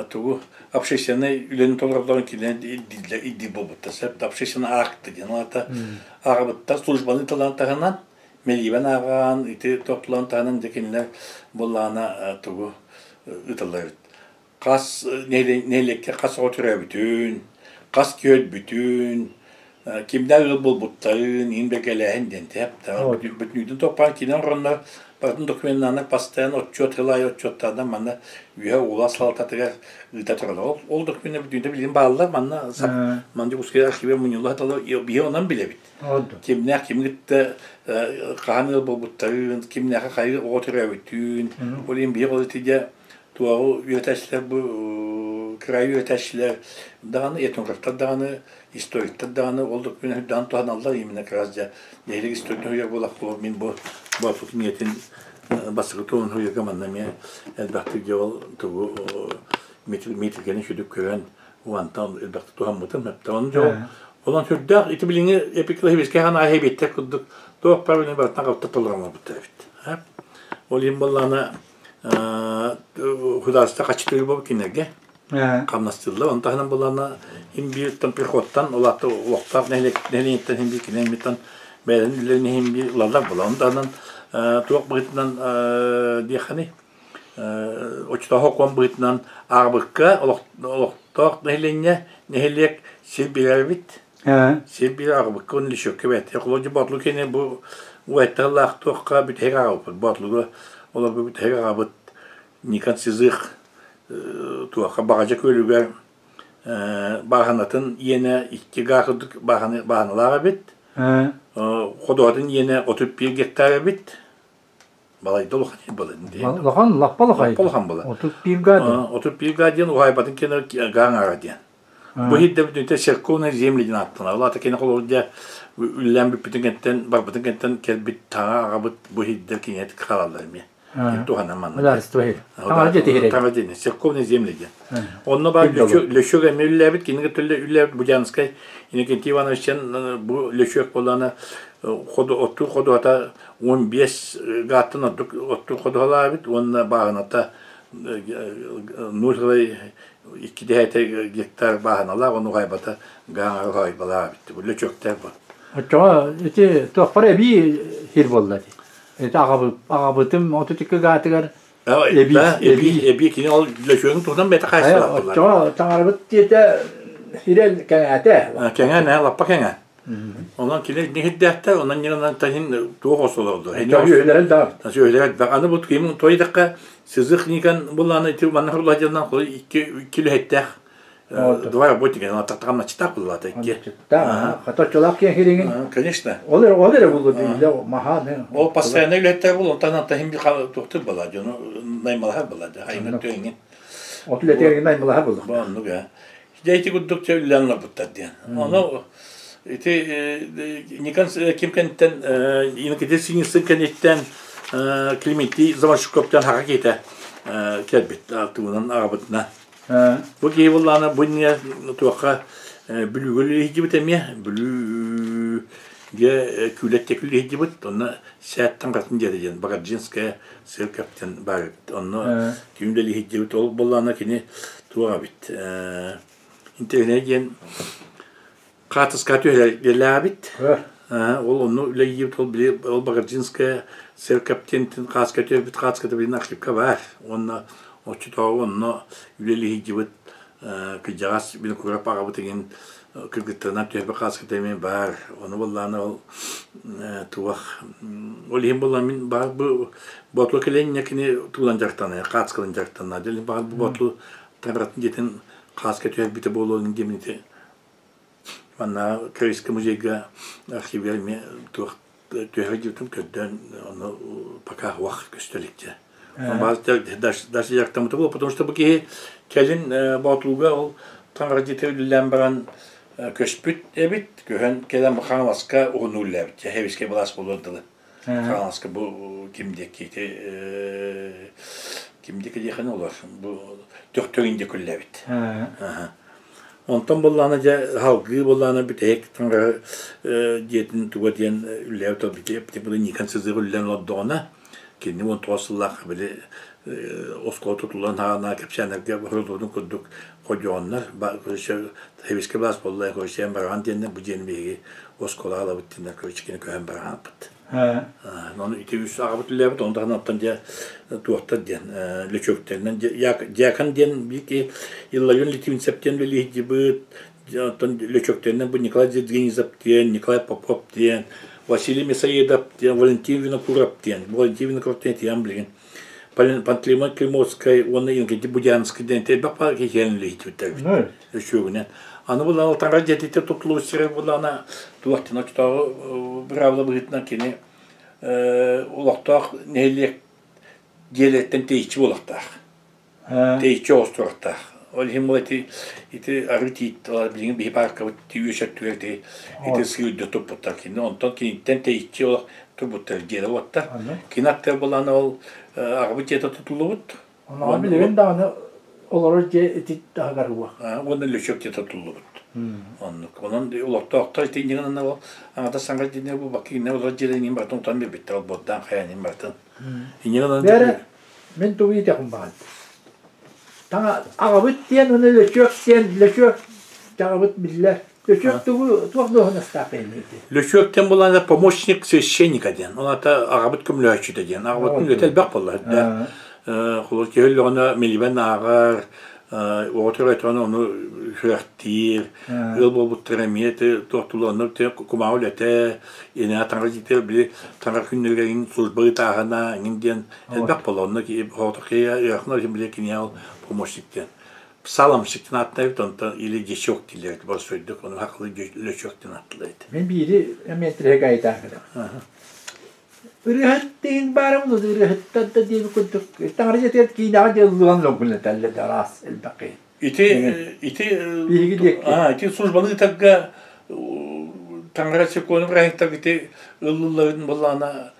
тугу общественнай үлэни толороллорун кинилэр ирдиир буолбуттар сөп общественный акт диэн ол аата аҕабыттар службаны талан таһынан мэлиибэн ааҕан ити топтулан таһынан дьэ кинилэр буоллаҕына тугу ыыталлар эбит хас нэһилиэккэ хас оҕо төрөөбүтүн хас киһи өлбүтүн кимнээх ыал буолбуттарын иин бэргэлээһин диэн бүтүннүүтүн топпаан киинэн ороннор барытын документнааннар постоянно отчуот сыл аайы отчуоттааннар манна үөһэ улаас салалтатыгар ыыта тураллар ол документар бүтүннүүтэ билигин бааллар манна манна Дьокуускай архиве мунньулла сыталлар биһи онон билэбит Кимнээх кими кытта хаһан ыал буолбуттарын, кимнээхэ хайы оҕо төрөөбүтүн, ол иһин биһиги ол итигэ туоҕу үөрэтээччилэр бу кыраайы үөрэтээччилэр даҕаны, этнографтар даҕаны, историктар даҕаны ол документ үрдээн туһаналлар именно как раз дьэ нэһилиэк историятын суруйар буоллахпына мин бу бу кинигэтин бастакы туһун суруйарга манна эмиэ элбэхтик дьэ ол тугу метрикэни сүдүк көрөн уонтан элбэхтик туһаммытым. Онон дьол онон сүрдээх ити билиҥҥи эпиклэһибискэ ханаайы эбиттэр курдук туох правильный барытынан хапта толороммуттар эбит. Ол иһин буоллаҕына художество хаччытыыр буолбут кинилэргэ хамнастыыллар. Онон таһынан буоллаҕына иһин бииртэн приходтан ол аата олохтоох нэһилиэнньэттэн иһин биир кинилэр миттан бэйэлэрин үлэлэрин иһин биир ылаллар буолар. Онон таһынан туох быһыытынан диэххиний Оччотооҕу сокуон быһыытынан ааҕыбыкка олохтоох нэһилиэнньэ нэһилиэк сир биэрэр эбит. Сир биэрэр ааҕыбыкка уонна лишёккэ бэйэтэ. Холобур, Боотулу киэнэ бу уһайтталлаах туохха бүтэһик ааҕыбыппыт. Боотулуга олорбут бүтэһик аҕабыт Никон Сизых туохха Баҕадьа күөлүгэр бааһынатын иэнэ 2 гаа курдук бааһыналаах эбит. Ходуһатын иэнэ 31 гектар эбит. Балайда улахан былын диэн. Улахан, лаппа улахан. Лаппа улахан была. 31 га диэн. 31 га диэн уһаайбатын кэнэ гаан ара диэн. Бу хидде бүтүнтэ церковная земля диэн ааттанар. Ол аата кини холобур дьэ үллээн бүппүтүн кэнтэн барбытын кэнтэн кэлбит таҥа аҕабыт бу хидде киниэт хаалаллар эмиэ. Туһанан манна. Государство Таҥара дьиэ тиһирэ. Таҥара дьиэ церковная земля диэн. Онно баар Лөчөк эмиэ үллээбит, кинигэ төллө үллээбит Будянскай Иннокентий Иванович бу Лөчөк буоллаҕына оттуур ходуһата 15 гааттан ордук оттуур ходуһалаабыт уонна бааһыната 0,2 гектар бааһыналаах, ону уһаайбата гаҥа уһаайбалаах эбит. Бу лөчөктөр бу. Оччоҕо ити туохпар эбии сир буолла дии. Ити аҕабытым 32 гаатыгар. Эбии, Эбии, эбии кини ол лөчүөгүн туһунан бэйэтэ хаайсыбат. Оччоҕо таҥарабыт диэтэ сирэл кэҥээтэ. Кэҥээн, лаппа кэҥээн. Онон кини нихирдээхтэр, онон ньыгынан таһин туох осолорду. Сүөһүлэрин да. Сүөһүлэрин да. Аны бу ким тойдахха сызых никан булланы ити манна хурла дьаннан икки икки үлэһиттээх два работника, она тактаган начитак буллата икки. Хоточчулаах киэн хириҥин. Конечно. Ол эрэ ол эрэ булду дииллэ маха. Ол постоянно үлэһиттэр бул, онтон тахин би тухтыр бала, дьону наймалаһар бала, айна төҥҥин. От үлэтигэр наймалаһар булду. Бу оннук ээ. Дьэ ити курдук чэ үлэлээн олорбуттар диэн. Ону ити Никон ким кэнниттэн Иннокентий Синицын кэнниттэн Климентий Заморщиковтан хаха киһитэ кэлбит тугунан аҕабытына. Бу киһи буоллаҕына бу иннинэ туохха Бүлүүгэ үлэлиһдьибит эмиэ Бүлүүгэ Күүлэттэ үлэлиһдьибит онно Сээттэн хатын диэтэ диэн Багарджинская церковьтан баар эбит. Онно ким үлэлиһдьибит ол буоллаҕына кини туох эбит интэриэһинэй диэн хаатыска түһэрэлээбит. Ол онно үлэлиибит ол били ол Багарджинская церковь диэнтин хааска түһэрбит хааската билин архивка баар. Уонна оччотооҕу онно үлэлиһдьибит кырдьаҕас Винокуров аҕабыт игин кыргыттарынан түһэрбит хааската эмиэ баар. Ону буоллаҕына ол туох ол иһин буолла мин баар бу Боотулу кэлэн кини тугунан дьарыктанар, хаасканан дьарыктанар. Дьэ баар бу Боотулу таҥаратын дьиэтин хааска түһэрбитэ буолуон диэмин ити манна Крымскай музейга архивыгар эмиэ туох түһэр дьиэтин көрдөөн ону пока уох көстө иликтэ. Даже дьарыктаммыта буолуо, потому что бу киһи кэлин Боотулуга ол таҥара дьиэтэ үлэлээн баран көспүт эбит, көһөн кэлэн Хаҥаласка уһуннук үлэлээбит. Хэбискэй былаас буолуор дылы. Хаҥаласка бу ким диэки ити ким диэки диэхин олор бу Төхтөрүн диэки үлэлээбит. Онтон буоллаҕына дьэ салгыы буоллаҕына бүтэһик таҥара дьиэтин туга диэн үлэлээбит ол Никон Сызык үлэлээн олордоҕуна кини 19 сыллаах били оскуола тутуллан хаана кэпсээннэргэ хоролуутун курдук ходьооннор хэбискэ баас буолла көрсөөн бараҕан диэннэр бу дьиэни биһиги оскуолаҕа ылабыт диэннэр короче көһөн бараҕааппыт. Ону ити үс аҕабыт үлэлээбит, ону таһынан оттон дьэ туохтар диэн лөчүөктэринэн дьякон диэн биир Илларион Литвинцев диэн үлэлиһдьибыт, оттон лөчүөктэринэн бу Николай Денисов диэн, Николай Попов диэн, Василий Мясоедов диэн, Валентин Винокуров диэн, Валентин Винокуров диэн тиийэн билигин Пантелеймон Климовскай уонна Иннокентий Будянский диэн элбэх баар киһиэн үлэһитибиттэр эбит үчүгүнэн. Аны булан таҥара дьиэтиттэн тутуллубут сирэ булана туох диэн оччотооҕу быраабыла быһыытынан кини олохтоох нэһилиэк дьиэлэриттэн тэйиччи буолуохтаах. Тэйиччи оҕустуруохтаах. Ол иһин бу ити ити арыы тиит билигин биһи пааркабыт үөс өттүгэр ити ити сыырда туппуттар кини онтон киниттэн тэйиччи олох турбуттар дьиэлэ уоттар. Кини аттыгар булан ол аҕабыт дьиэтэ тутуллубут. Онон билигин даҕаны олорор дьиэ ити таһыгар уох. Уонна лөчөк дьиэ тутуллубут. Оннук. Онон олохтоохтор ити иннигин ол аҥата саҥа дьиэ бу бакы инне олорор дьиэлэрин барытын утан биэрбиттэр олбуордаан хайаанын барытын. Иннигин Бэрэ мин тугу итэхин баҕан. Таҥа аҕабыт диэн уонна лөчүөк диэн лөчүөк таҕабыт биллэр. Лөчүөк тугу туох дуоһунастаах киһиний ити? Лөчүөк диэн буоллаҕына помощник священника диэн. Ол аата аҕабыт көмөлөһөөччүтэ диэн. Аҕабытын үлэтэ элбэх буолла. Холобур киһи өллөҕүнэ милибэн ааҕар, оҕотор өтөҕүнэ ону сүрэхтиир, ыал буолбуттар эмиэ туох онно кумааҕы үлэтэ, инэ таҥара дьиэтигэр били таҥара күннэригэр иҥин служба ыытааһына иҥин диэн элбэх буолла. Онно оҕотох киһи ыарахан били киниэхэ ол помощник диэн. Псаломщик диэн ааттаабыт, онтон или дьячок дииллэр боростуойдук, ону хахылы лөчөк диэн ааттыылар этэ. Мин биири эмиэ интириэһиргээйтээх гынабын. Ырыаһыт баара буолуо, ырыаһыттар да диэби курдук таҥара дьиэтигэр киинэҕэ дьыллыган лоҥкунаталлар да араас элбэх киһи. Ити ити Биһиги диэки. Ити службаны ыытарга таҥара церковный бырааһынньыктарга ити ыллылларын буоллаҕына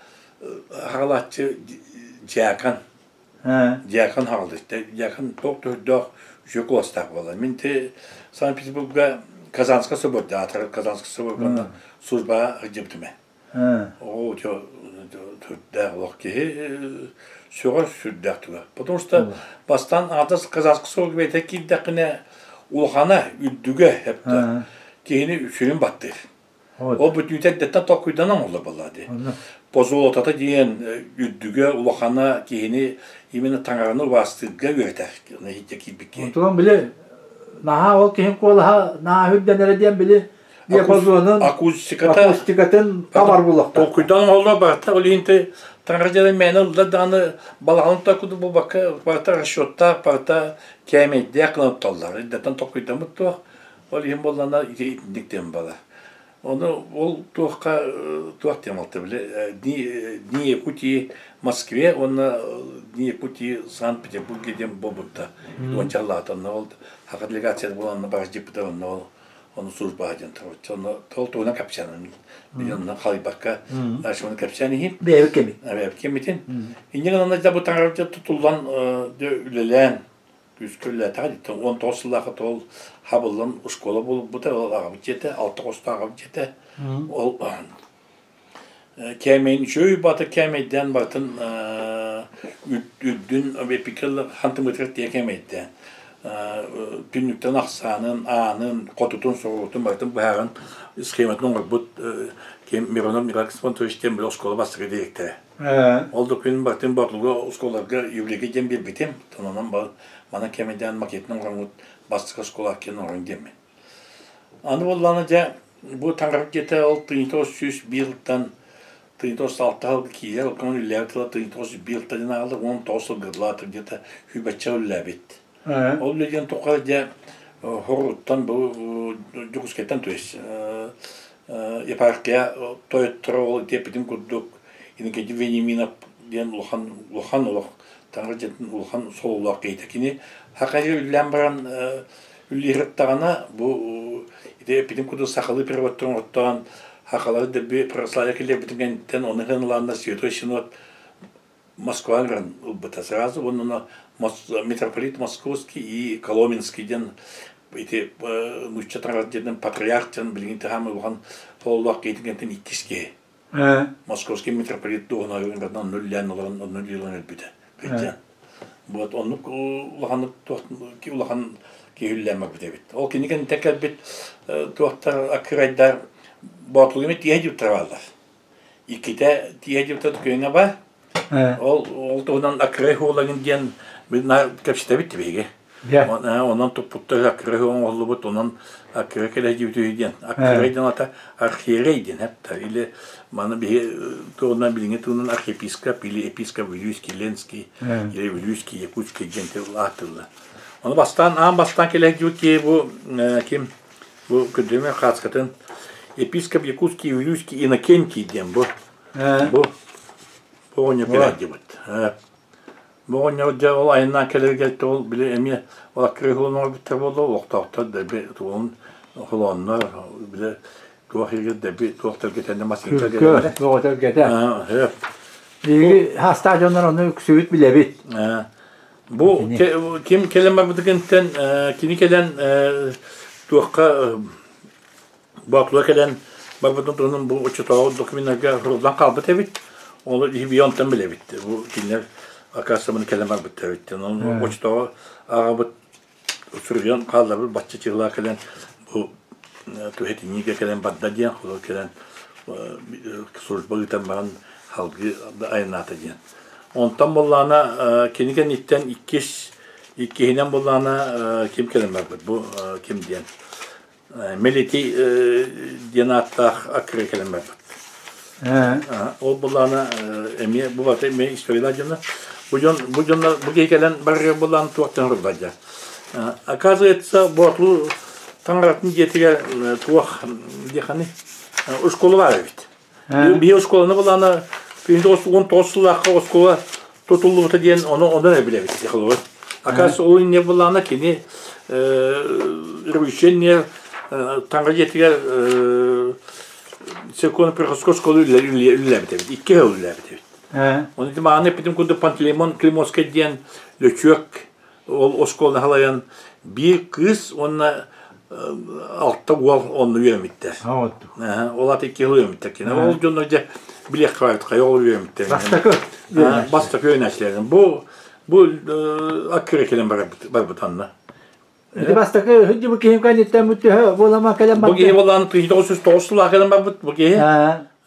хаҕалааччы дьякон Дьякон хаҕалдьытта. Дьякон туох төрдөөх үчүгэй куоластаах буолла. Мин ти Санкт-Петербурга Казанскай соборда аатырар Казанскай соборга службаҕа сылдьыбытым ээ. Оо, төрдөөх олох киһи сөҕөр сүрдээх туга. Потому что бастаан аатас Казанскай соборга бэйэтэ киирдэххинэ улахана, үрдүгэ эптэ киһини сүрүн баттыыр. Ол бүтүүтэ эрдэттэн толкуйданан оҥоһуллар буоллаҕа дии. Позолотата диэн үрдүгэ, улахана киһини именно таҥараны убаастыырга үөрэтэр иһитэ киирбит киһи. Онтон били наһаа ол киһин куолаһа наһаа үрдэнэрэ диэн били диапазонун акустиката акустикатын табар булуохтаах. Толкуйдан оҥоһуллар барыта ол иһин таҥара дьиэлэрин мээнэ ылла даҕаны балаҕанын да курдук буолбакка барыта расчеттаах барыта кээмэйдээх гынан тутталлар. Эрдэттэн толкуйдаммыт туох ол иһин буоллаҕына ити итинник диэн буолар. Ону ол туохха туох диэн буолта били Дни, Дни Якутии Москве уонна Дни Якутии Санкт-Петербурге диэн буолбутта. Уонча сыллаата онно ол саха делегацията буолан онно барыс дьиппитэ онно ол ону службаҕа диэн турбут. Онно ол туһунан кэпсээн билин онно халыйбакка дальше оны кэпсээн иһин. Бэйэбит кэмит. Бэйэбит кэмитин. Инньэ гынан да бу таҥара тутуллан үлэлээн күүскэ үлэлээтэҕэ дии. 19 сыллаахха ол хабыллан школа буолбута, ол аҕабыт дьиэтэ, алта хостоох аҕабыт дьиэтэ. Ол кээмэйин үчүгэй баата кээмэйдээн барытын үрдүн эпикэл хантымытыгар тиийэ кээмэйдээн түннүктэн ахсаанын, аанын, хотутун, соҕуруутун барытын быһааран схематын оҥорбут Миронов Николай Ксенофонтович диэн били оскуола бастакы дириэктэрэ. Ол да күн бартын Боотулга оскуолаларга юбилейга диэн биэрбитим. Онон манан кэмэдээн макетын оҥороммут бастакы оскуола киэн оҥорон диэммин. Аны буоллаҕына дьэ бу таҥара дьиэтэ ол 1901 1906 сылга киирэр, ол кэмҥэ үлэлээбит тыла 1901 диэн ааҕыллар, 19 сыл гырлаатыр где-то сүүрбэччэ үлэлээбит. Ол үлэ диэн тухары дьэ хоруттан бу Дьокуускайтан то есть епархия тойотторо ол диэппитин курдук Иннокентий Вениаминов диэн улахан улахан олох таҥара дьиэтин улахан сололоох киһитэ. Кини хахайы үллээн баран үллиһырыттаҕына бу ити эппитин курдук сахалыы переводтарын оттоон хахалары дэби православие киллэрбитин кэнниттэн ону ылааннар Святой Синод Москваҕа ыҥыран ылбыта. Сразу уонна митрополит Московский и Коломенский диэн ити нуучча таҥарат диэн патриарх диэн билигин таһаамай улахан хололоох киһитин кэнниттэн иккис киһи. Московский митрополит дуоһунаһыгар онно үлэлээн олорон онно үлэлээн өлбүтэ. Кырдьан. Вот оннук улаханнык улахан киһи үлэлээн барбыт эбит. Ол кини кэнниттэн кэлбит туохтар аккырайдар Боотулугу тиэһэ диэбиттэр бааллар. Иккитэ тиэһэ диэбиттэр күөҥэ ба. Ол ол туһунан аккырай хуолагын диэн кэпсэтэбит биһиги. Онон туппуттар аккырай оҥоһуллубут, онон аккырай кэлэ диэбит үһү диэн. Аккырай диэн ата архиерей диэн эптэ. Или маны биһи туһунан билиҥҥи туһунан архиепископ или епископ Вилюйский, Ленский или Вилюйский, Якутский диэн ааттыыллар. Ону бастаан аан бастаан кэлэ диэбит киһи бу ким бу көрдөрүмэ хааскатын епископ Якутский Вилюйский Иннокентий диэн бу бу бу оҕонньор кэлэ диэбит. Бу оҕонньор дьэ ол айаннаан кэлэригэр ол били эмиэ ол аккырыы оҥорбуттар буолла олохтоохтор дэби тугун холооннор били туох иһигэр дэби туох тэлгэтэннэ массыына Күркө, тоҕо тэлгэтэ. Биһиги хаастаах дьоннор ону үксүбүт билэбит. Бу ким кэлэн барбытыгынтан кини кэлэн туохха Боотулар кэлэн барбытын туһунан бу оччотооҕу документарга суруллан хаалбыт эбит. Ол иһи онтон билэбит. Бу кинилэр оказывается кэлэн барбыттар эбит. Онон оччотооҕу аҕабыт суруйан хаалларбыт бачча чыһылаа кэлэн бу түһэтиниигэ кэлэн барда диэн, холор кэлэн служба ыытан баран салгыы айаннаата диэн. Онтон буоллаҕына кини кэнниттэн иккис иккиһинэн буоллаҕына ким кэлэн барбыт бу ким диэн Мелити диэн ааттаах аккыры кэлэн барбыт. Ол былаана эмиэ бу бата эмиэ историялаах дьоно. Бу дьон бу дьоннор бу киһи кэлэн барар былаан туохтан ырыллар дьэ. Оказывается, Боотулу таҥаратын дьиэтигэр туох диэхани оскуола баар эбит. Биһи оскуоланы былаана 1919 сыллаахха оскуола тутуллубута диэн ону онон эрэ билэбит холобур. Оказывается, ол инньэ былаана кини революционер таҥара дьиэтигэр церковно-приходской школа үлэлээбит эбит. Икки сыл үлэлээбит эбит. Оны мааны эппитим курдук Пантелеймон Климовский диэн лөчүөк Ол оскуоланы халайан биир кыыс уонна алта уол онно үөрэммиттэр. Ол аты икки сыл үөрэммиттэр. Кини ол дьоннор дьэ билиэххэ барбыт хайа ол үөрэммиттэр. Бастакы Бастакы үөрэнээччилэрин. Бу бу аккыра кэлэн барбыт анна. Ити бастакы сылдьыбыт киһим кэнниттэн бүттүһэ буолама кэлэн Бу киһи буолан 1909 сыллаах кэлэн барбыт бу киһи.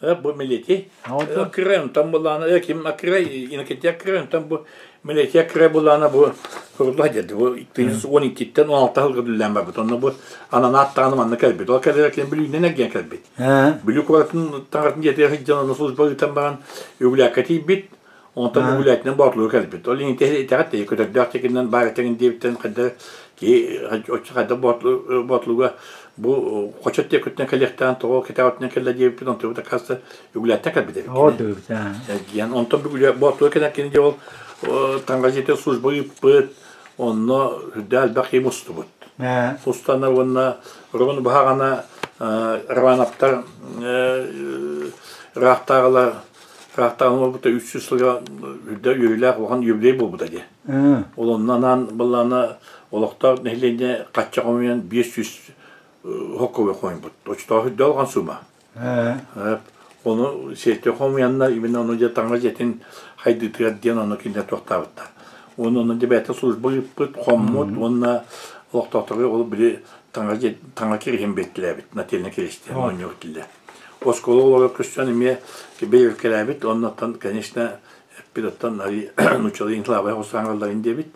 Бу Милети. Аккырай онтон булаана ким аккырай Иннокентий Аккырай онтон бу Милети Аккырай булаана бу курдук деді бу 12-тен 16 сылга дүллээн барбыт. Онно бу ананаат даҕаны манна кэлбит. Ол кэлэр ким Бүлүүнэн эргийэн кэлбит. Бүлүү куоратын таҥаратын дьиэтигэр сылдьан онно служба ыытан баран Үгүлээккэ тиийбит. Онтон Үгүлээтинэн Боотулуга кэлбит. Ол иһин итэҕэт көтөрдөөх текинэн баар этэгин диэбиттэн хайда киһи оччо хайда Боотулуга бу хочот диэкиттэн кэлиэхтээн тоҕо кэтэҕиттэн кэллэ диэбиппит онтубут оказывается Үгүлээттэн кэлбит эбит. Эргийэн онтон бүгүлэ Боотулуга кэлэн кини дьэ ол таҥара дьиэтигэр служба ыыппыт онно үрдэ элбэх киһи мустубут. Мустана уонна Роман баһаҕана Романовтар ыраахтааҕылар ыраахтааҕы буолбута 300 сылга үрдэ үөрүүлээх улахан юбилей буолбута дии. Ол онно анаан былаана олохтоох нэһилиэнньэ хачча хомуйан 500 хокковой хомуйбут. Оччотооҕу үрдэ улахан суума. Ону сиэттэ хомуйаннар именно ону дьэ таҥара дьиэтин хайдыытыгар диэн ону кинилэр туохтаабыттар. Уонна ону дьэ бэйэтэ служба ыыппыт, хоммут уонна олохтоохторго ол били таҥара дьиэ таҥара кириһин биэртилээбит, нательнай киристиэн оонньуур этилэр. Оскуола оҕолоро көстөн эмиэ бэйэбиккэлээбит, оннуттан, конечно, эппит оттон нууччалыы инклавай хостаҥалларын диэбит.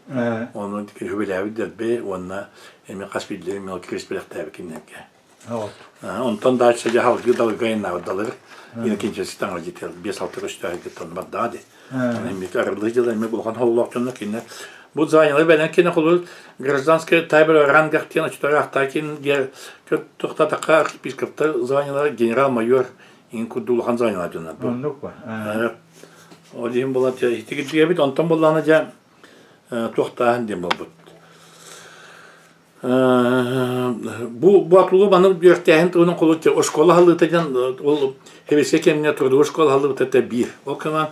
Ону хүбэлээбит дэлби уонна эмиэ хас биирдии мел кирис бэлэхтээбит кинилэргэ. Онтон дальше дьэ халгыы далырга айаннаабыт далыр. Иннокентьевский таҥара дьиэтигэр 5-6 көстөөх бардаа ди. Эмиэ арыллыы дьыла эмиэ улахан холлоох дьонно кинилэр бу званиелары бэлэн кине холур гражданская тайбер рангах диэн очутараахтаа кин тохтатахха архиепископтар званиелара генерал-майор ин курдук улахан званиелар дьоннор бу. Оннук ба. Ол иһин була итигирдигэбит онтон буллаана дьэ туохтааһын диэн буолбут. Бу Боотулуу маннык үөрэхтээһин туһунан холуоччу оскуола аһыллыыта диэн ол сэбиэскэй кэмҥэ трудовой школа аһыллыбыта биир. Ол кэмҥэ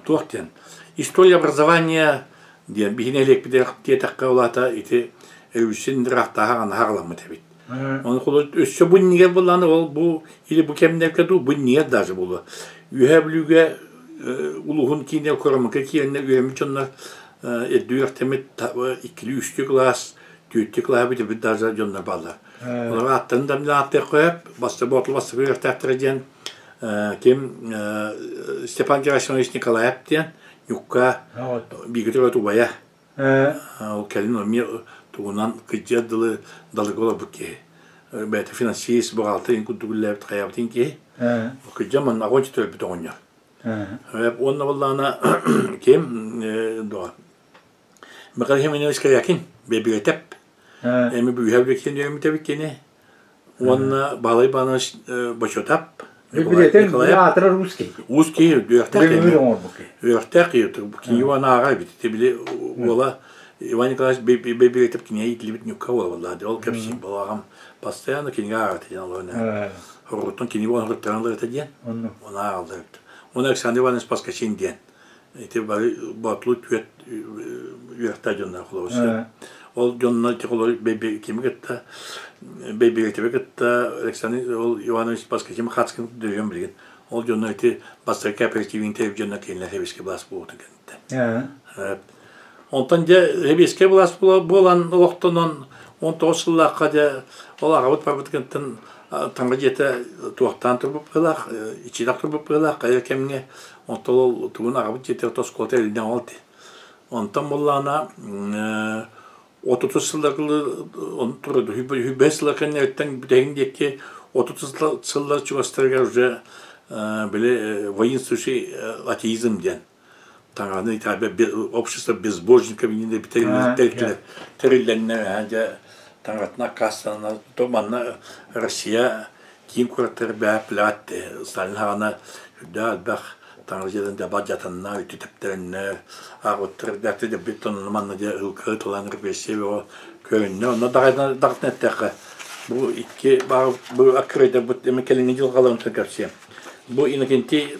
туох диэн история образования диэн биһи нэһилиэкпитигэр диэтэххэ ол аата ити өйүсүн ыраахтааһа анаһаҕаламмыт эбит. Ону холуоччу өссө бу иннигэр буоллаҕына ол бу или бу кэмнэргэ дуу бу иннигэр даже буолуо. Үөһээ Бүлүүгэ улууһун киинэ Курамыкы киэннэ үөрэммит дьоннор эрдэ үөрэхтэммит иккилии-үстүү кылаас, түөртүү кылааһы бүтэрбит даже дьоннор бааллар. Олор ааттарын да мин ааттыахха сөп. Баста Боотул бастакы үөрэхтээхтэрэ диэн ким Степан Герасимович Николаев диэн Ньукка бииргэ төрөөбүт убайа. Ол кэлин эмиэ тугунан кыдьыар дылы далыга олорбут киһи. Бэйэтэ финансист, бухгалтер курдук үлэлээбит хайаабытын киһи. Кыдьа манна оҕончо төрөппүт оҕонньор. Уонна буоллаҕына ким дуо Михаил Семенович Корякин Бэбиэтэп эми бүүһэ бүксин үөмүтэбит кини уонна Баһылай Иванович Бочотап Николай аатырар уус киһи. Уус киһи үөртээх үөртээх киһи кини Иван ааҕа эбит били уола Иван Николаевич Бэбиэтэп кинигэ иитиллибит ньукка уола буолла ол кэпсиир балаҕам постоянно кинигэ ааҕар диэн олорон Хоруттан кинигэ оҥоруттаран ылар этэ диэн. Оны ааҕаллар эбит. Уонна Александр Иванович Поскачин диэн. Ити бары Боотулу түөрт үөрэхтээх дьоннор холобур. Ол дьоннор ити холобур кими кытта Бэйбиэтиби кытта Александр ол Иванович Поскачин Хацкин дөрүөн билигин. Ол дьоннор ити бастакы кооперативин тэрийбит дьоннор кинилэр сэбиэскэй былаас буолбутун кэнниттэн. Онтон дьэ сэбиэскэй былаас буолан олохтонон 19 сыллаахха дьэ ол аҕабыт барбытыттан таҥара дьиэтэ туохтаан турбут быһыылаах, иччитэх турбут быһыылаах хайа кэмҥэ онтон ол тугун аҕабыт дьиэтэ оскуолата эриллэн ол дии. Онтон буоллаҕына 30 сылларга турар сыллар кэнниттэн бүтэһин диэки 30 сыллар чугастарыгар уже били воинствующий атеизм диэн таҥараны итэҕэйбэт общество безбожников иннинэ тэриллэннэр дьэ таҥаратына аккаастананнар то манна Россия киин куораттар бэйэ плевать Сталин хаҕана үрдээх элбэх таҥара дьиэтин дьаба дьатанна үтү тэптэрэннэр ааҕыттар дьэ дьэбит онно манна дьэ ылка тылан репрессия бөҕө көрүннэ онно даҕатына эттэххэ бу икки бу аккырайдарбыт эми кэлиҥҥи дьылҕаларын кэпсиэм Бу Иннокентий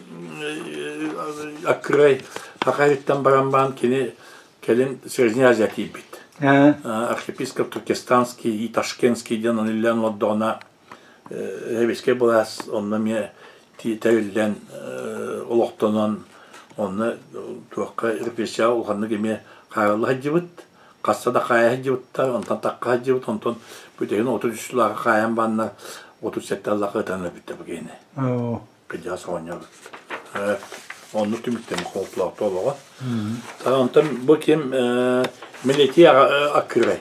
Аккырай Хахайыттан баран баран кини кэлин Средняя Азия тиийбит. Архиепископ Туркестанский и Ташкентский диэн ону иллээн олордоҕуна Сэбиэскэй былаас онно эмиэ тэриллэн олохтонон онно туохха репрессияҕа улаханнык эмиэ хаарылла сылдьыбыт. Хаста да хаайа сылдьыбыттар, онтон тахха сылдьыбыт, онтон бүтэһин 33 сыллааҕы хаайан банна 37 сыллаахха ытан өлбүттэр бу киһини. Кыдьаас оҕонньор оннук түмүктэммит холтулаахта олоҕо. Онтон бу ким Милетий Аккырай.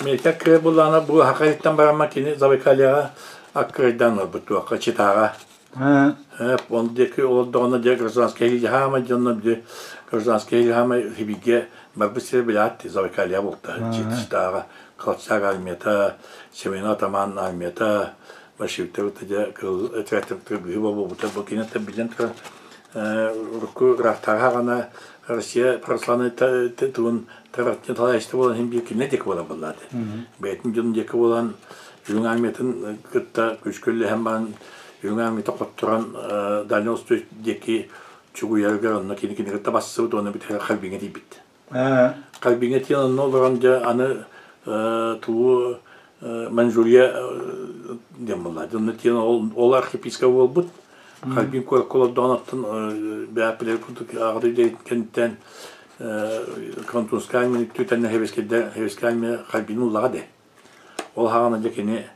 Милетий Аккырай буллаҕына бу Хахайыттан барамма кини Забайкальяҕа Аккырайдаан ылбыт туохха Читаҕа. Ол диэки олордоҕуна дьэ гражданскай хаамай дьонно били гражданскай хаамай Сибииргэ барбыт сирэ билээт Забайкалья буолта Читаҕа Колчак армията, Семенов атаман армията большевиктар дьэ кыыл этэрээттэр быһыы буолбута бу киниттэн биллэн турар урукку ыраахтааҕы хаҕана Россия православнай тылын тараттын салайааччыта буолан иһин биир кинилэр диэки буолан буоллааты. Бэйэтин дьонун диэки буолан Үрүҥ армиятын кытта күүскэ үлэлэһэн баран Үрүҥ армията хотторон Дальний Восток диэки чугуйарыгар онно кини кини кытта бассыбыт уонна бүтэр Харбиҥҥа тиийбит. Харбиҥҥа тиийэн онно олорон дьэ аны тугу Маньчжурия диэн буолла. Онно тиийэн ол архиепископ буолбут. Харбин куоракка олордоҕун оттон бэйэппилэр курдук аҕа дойду кэнниттэн Квантунскай мүнүүттүүтэннэ Хевескай Харбин ыллаҕа дэ. Ол хаҕана дьэ кини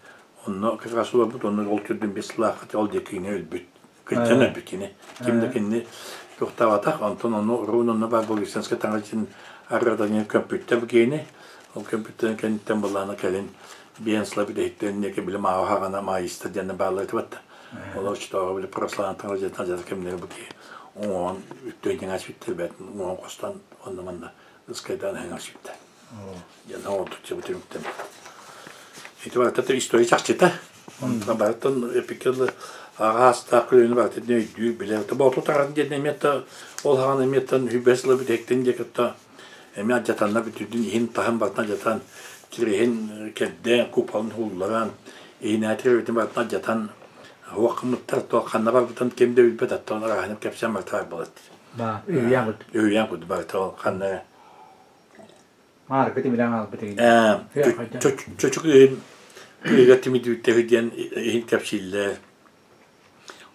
онно как раз олорбут, онно ол түрдүн бес сылаахха ол диэки кини өлбүт. Кырдьан өлбүт кини. Ким да кинини туохтаабатах, онтон ону Рун онно баар Благовещенскай таҥара арыатаньа көмпүттэр бу киһини. Ол көмпүттэрин кэнниттэн былаана кэлин биэн сыла бүтэһиктэрин диэки били мааҕа хаҕана маайыстар диэн бааллар этибатта. Ол оччотооҕу били православнай таҥара дьиэтин алдьатар кэмнэрэ бу киһи уҥуоҕун үттүөн дьиҥ сүттэр бэт уҥуоҕун хостон онно манна ыскайдаан иһэн сүттэ. Дьэ, оҥордучча бу түмүктэн. Ити барыта история чахчыта. Онтон барытын эпикэл аҕаастаах көлүөнэ барытын өйдүүр, билэр. Бооту таран диэн эмиэ ол хаҕан эмиэ хүбэс сыла бүтэһиктэн диэ кытта эмиэ алдьатанна бүтүрдүн иһин таһын барытын алдьатан кириһин кэрдээн куполын уулларан иһинээтир эбитин барытын алдьатан уох кымыттар туох ханна барбытын ким да билбэт оттон арааһын кэпсээн барытар болот. Ба, үһүйээн курдук. Үһүйээн курдук барыта ханна Мааргы тимирэн хаалбыт игин. Чочук иһин кыыга тимирдибиттэр диэн иһин кэпсииллэр.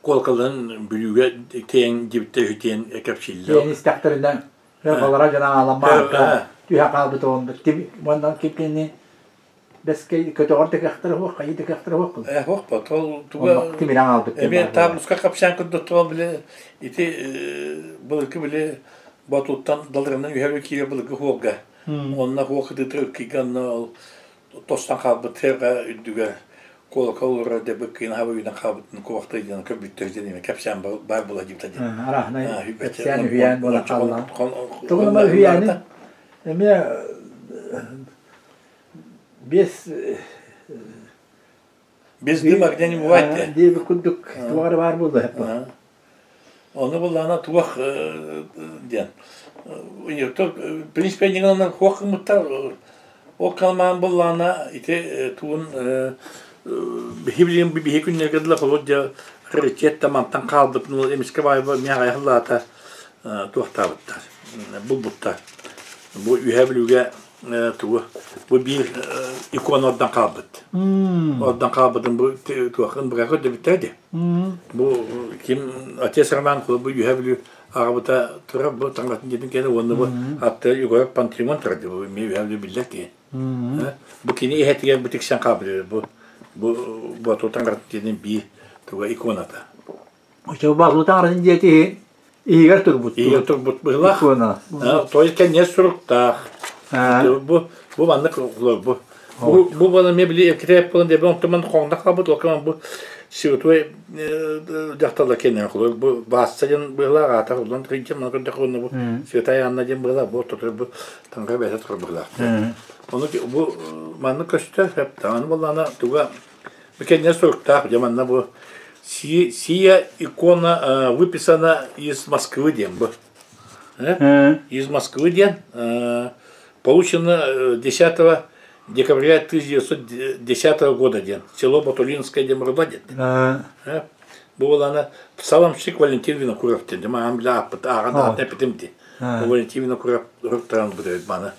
Куолакаларын Бүлүүгэ тиэйэн диэбиттэр диэн кэпсииллэр. Тиэйэн истэхтэринэ балара дьон аалан маарга түһэ хаалбыт уонна уонна кини бэскэй көтөҕөр да кыахтара суох, хайыы да кыахтара суох. Э, суох ба, тол туга тимирэн хаалбыт. Эмиэ таабуска капсаан көрдөттөҕө били ити былыргы били Ботуттан далырынан үһэ киирэ былыргы хуолга. Онно хуол кытыыта ыккыйга онно ол тостон хаалбыт сыарҕа үрдүгэр колокол олорор деп ыккыйын хаба үйүнэн хаалбытын кубахтай диэн көрбүттэр диэн эме кэпсээн баар була диэбитэ диэн. Арааһынай кэпсээн үһүйээн буолан хаалла. Тугунама үһүйээни эмиэ без Без дыма где не бывает. Диэбит курдук туох эрэ баар буолла. Ону буллаҕына туох диэн в принципе ньыгыланан хуох гыммыттар ол калмаан буллаҕына ити тугун биһи билигин биһи күннэргэ дылы холобур дьэ раритет да мантан хаалбыт эмискэ баайба миэхэ аһыллаата туохтаабыттар булбуттар бу үһэ бүлүүгэ тугу бу биир икона ордон хаалбыт ордон хаалбытын бу туохын быга көрдөбүттэр ди бу ким отец Роман бу үһэ бүлүү аҕабыта турар бу таҥаратын дьиэтин кэнэ уонна бу аттыгар Егор Пантелеймон турар бу эмиэ үһэ бүлүү биллэр киһи бу кини иһэтигэр бу тиксэн хаалбыт бу бу бу таҥаратын дьиэтин биир туга иконата Оччо таҥаратын дьиэти иһигэр турбут. Иһигэр турбут быһыылаах. Той кэннэ суруктаах. Бу бу маннык бу бу бу бана мен били китеп болан деп онтон хоңда калбыт ол бу святой дьахталлар кэннэ холор бу баасса диэн быһыылаах аата улан кыйдьа мана көрдөх бу святая Анна диэн быһыылаах бу ортотугар бу таҥара бэйэтэ турар быһыылаах ону бу маннык көстөр аны буоллаҕына туга Бу кэннэ суруктаах, дьэ манна бу сия икона выписана из Москвы диэн бу. Из Москвы диэн получено 10 декабря 1910 года диэн. Село Батулинское диэн барыла диэн. Бу буолана псаломщик Валентин Винокуров диэн. Дьэ маан билэ ааппыт ааҕан аатын эппитим дии. Валентин Винокуров руктаран бу маны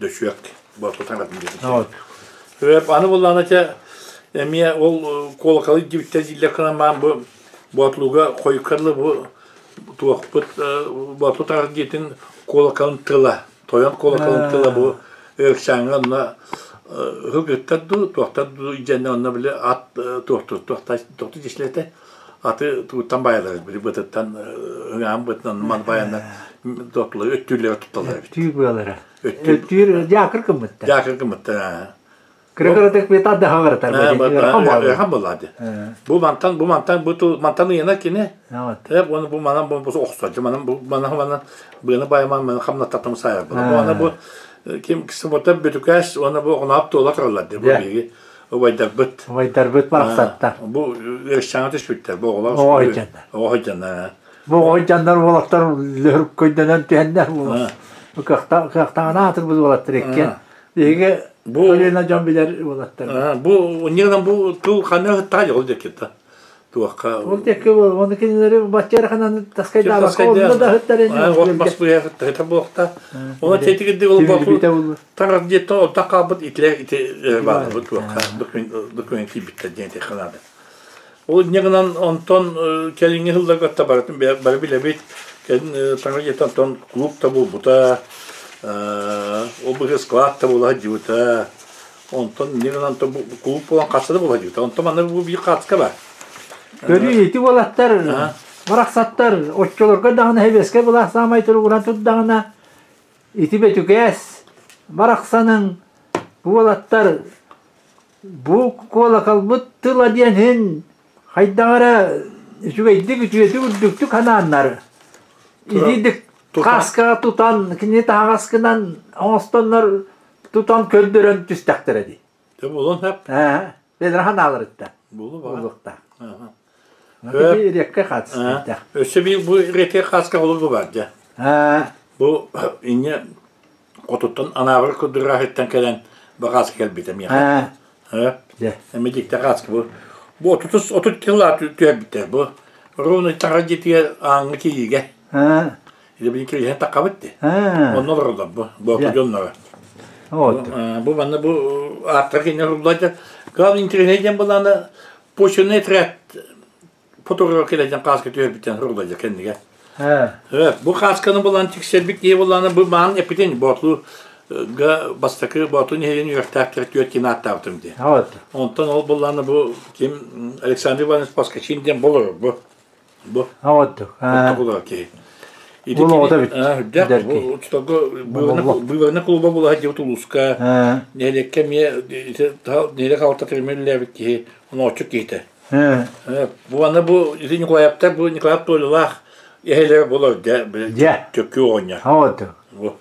Дөчүөк Боотутан диэн. Аны буллаҕына чэ эмиэ ол куолакалы дьибиттэр дииллэр гынан баан бу Боотулууга хойукка дылы бу туохпут Бооту таҕар дьиэтин куолакалын тыла тойон куолакалын тыла бу Өлөксөөҥҥө онно ыһык ыттар дуу туохтар дуу дьэннэ онно били ат туохту туохту дьишлэтэ. аты тугуттан байалар били бытыттан ыҥаан бытынан ман байаннар туттулар өттүүллэри тутталлар эбит. Өттүүр быалара. Өттүүр дьаакыр кыммыттар. Дьаакыр кыммыттар. Кыра-кыратык битар да хаҕырытар. Ыарахан буолла Бу мантан бу мантан бу мантан ыйана кини. Тэп оны бу манан бу охсор. Манан бу манан манан быаны байман манан хамнаттатым сайар. Бу ана бу ким кисбота бүтүкәс оны бу онаап туола тураллар бу биги убайдарбыт. Убайдарбыт барахсаттар. Бу өрсәңе түспүттэр бу оҕолор. Оҕо дьаннар. Бу оҕо дьаннар уолаттар лөһүрүк көйдөнөн түһэннэр буолар. Кыахтаҕына аатырбыт уолаттар иккиэн. Биһиги бу көлүөнэ дьон билэр уолаттар. Бу ньыгынан бу тыл ханна ыттаа ол диэки туохха Ол диэки оны кинилэри баччараханан таскайдаабакка онно да ыттар От бас быһа буохта. Оны тетигидди ол бу таҥар диэттэн оттан хаалбыт итилер ити баалбыт туохха документ киирбиттэр диэн теханады. Ол ньыгынан онтон кэлиҥҥи сылларга барытын бары билэбит. Кэлин таҥар диэттэн онтон клуб да буолбута, ол быһа склад да буола сылдьыбыта. Онтон ньыгынан клуб буолан хасса да буола сылдьыбыта. Онтон манна бу биир хаацка бар. Көрүү ити уолаттар барахсаттар оччолорго даҕаны хэбиэскэ былаах саамай туругуран турдаҕына ити бөтүкээс барахсаның уолаттар Бу куолакалбыт тыла диэн иһин хайдах эрэ үчүгэйдик үчүгэйдик үрдүктүк ханааннар итиидик кааскаҕа тутан кини таһаҕаскынан оҥостоннор тутан көрдөрөн түстэхтэрэ дии. Дьэ буолуон сөп. Ээ, бэйэлэрэ ханааларыттан. Буолу Буолуохтаах. Ити риэккэ хаатыстайдах. Өссө биир бу риэккэ хааска олус бу бар дьэ. Бу инньэ Хотуттан Анаабыр курдураһыттан кэлэн бакааска кэлбитэ миэхэ. Эмэ дьикти хааска бу. Бу 30 кило түһэрбиттэр бу. Ровно таҥара дьиэтигэр ааҥҥа киириигэ. Или били кириһэн таххабыт дии. Онно олороллор бу. Бу дьонноро. Бу манна бу ааттар кинилэр рублайда. Главный интернет диэн булаана почвенный отряд фотограф кэлэн хааска түһэрбиттэн рублайда кэннигэ. Бу хаасканы булан тиксэрбит киһи буллаана бу маан эпитин бооту га бастакы бооту нэһилиэн үөрэхтээхтэр түөрт киин ааттаабытым дии. Онтон ол буллаана бу ким Александр Иванович Поскачин диэн болор бу. Бу. Болор киһи. Үрдэх бу учтого быыбарны клуба була дьыбыт улууска нэһилиэккэ эмиэ нэһилиэк алта тримиллээбит киһи онооччук киһитэ. Бу аны бу ити Николаевтар бу Николаев Толялаах эһэлэрэ буолар дьэ төккү оҕонньор. Бу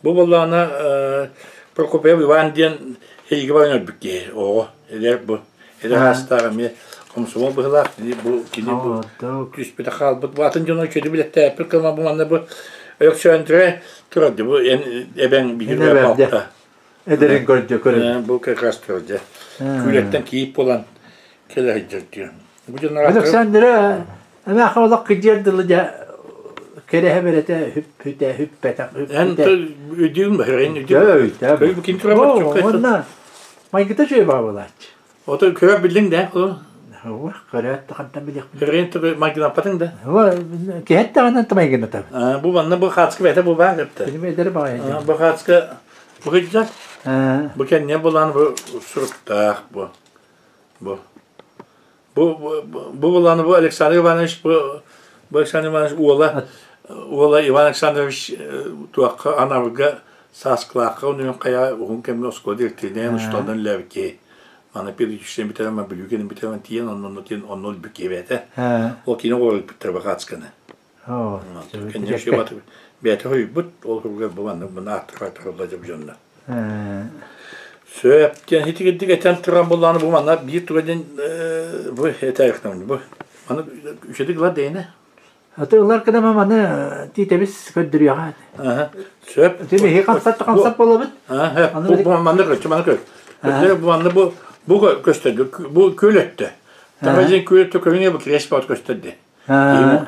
бу буоллаҕына Прокопьев Иван диэн эйиги баран өлбүт киһи оҕо эдэр бу эдэр аастаах эмиэ комсомол быһылаах бу кини бу түспүтэ хаалбыт бу атын дьону үчүгэйдик билэттээппит кыма бу манна бу Өлөксөөндүрэ турар бу эбэҥ биһиги балта Эдэрин көрдө көрө. Бу как раз дьэ. Күүлэттэн кийиит буолан кэлэ сылдьар диэн. Бу дьоннор Александра эмээхэ олох кыдьыар дылы дьэ кэрэһэ бэрэтэ хүппүтэ хүппэтэх Эн үдүүм бэһэрин үдүүм. Көй бу ким турабат Онна майгыта үчүгэй баабылааччы. Ото көрө биллиң да Уох, көрөөт хантан билиэхпин. Көрөйүн төбө майгынаппатыҥ да. Киһэт даҕаны майгынатабын. Бу манна бу хаацка бэйэтэ бу баар эптэ. Билим эдэр баҕайы. Бу хаацка бу кыдьар. Бу кэннэ булан бу суруктаах бу. Бу. Бу бу булан бу Александр Иванович бу бу Александр Иванович уола уола Иван Александрович туохха анабырга сааскылаахха онуйун хайа уһун кэмҥэ оскуола директоринэн учууталынан үлэлээбит киһи. Аны педагогическай бүтэрэн, Бүлүү кэлин бүтэрэн тиийэн, онно тиийэн онно өлбүт киһи Ол кини оҕолор өлбүттэр Бакацканы. Кэннэ бэйэтэ хойбут, ол курдук бу маннык мына ааттар дьэ дьонно. Сөп диэн хитигирдик этэн туран буллааны бу манна биир туга диэн бу этээхтэн бу маны үчүгэй ылар дейне. Аты ылар кынама маны тиитэбис көрдөрүөҕэ. Сөп. Тими хи хамсат хамсат болобут. Бу манны көччү маны көр. Бу манны бу бу көстөрдү. Бу күл өттө. Тамазин күл өттө көрүҥэ бу крест баат көстөрдү.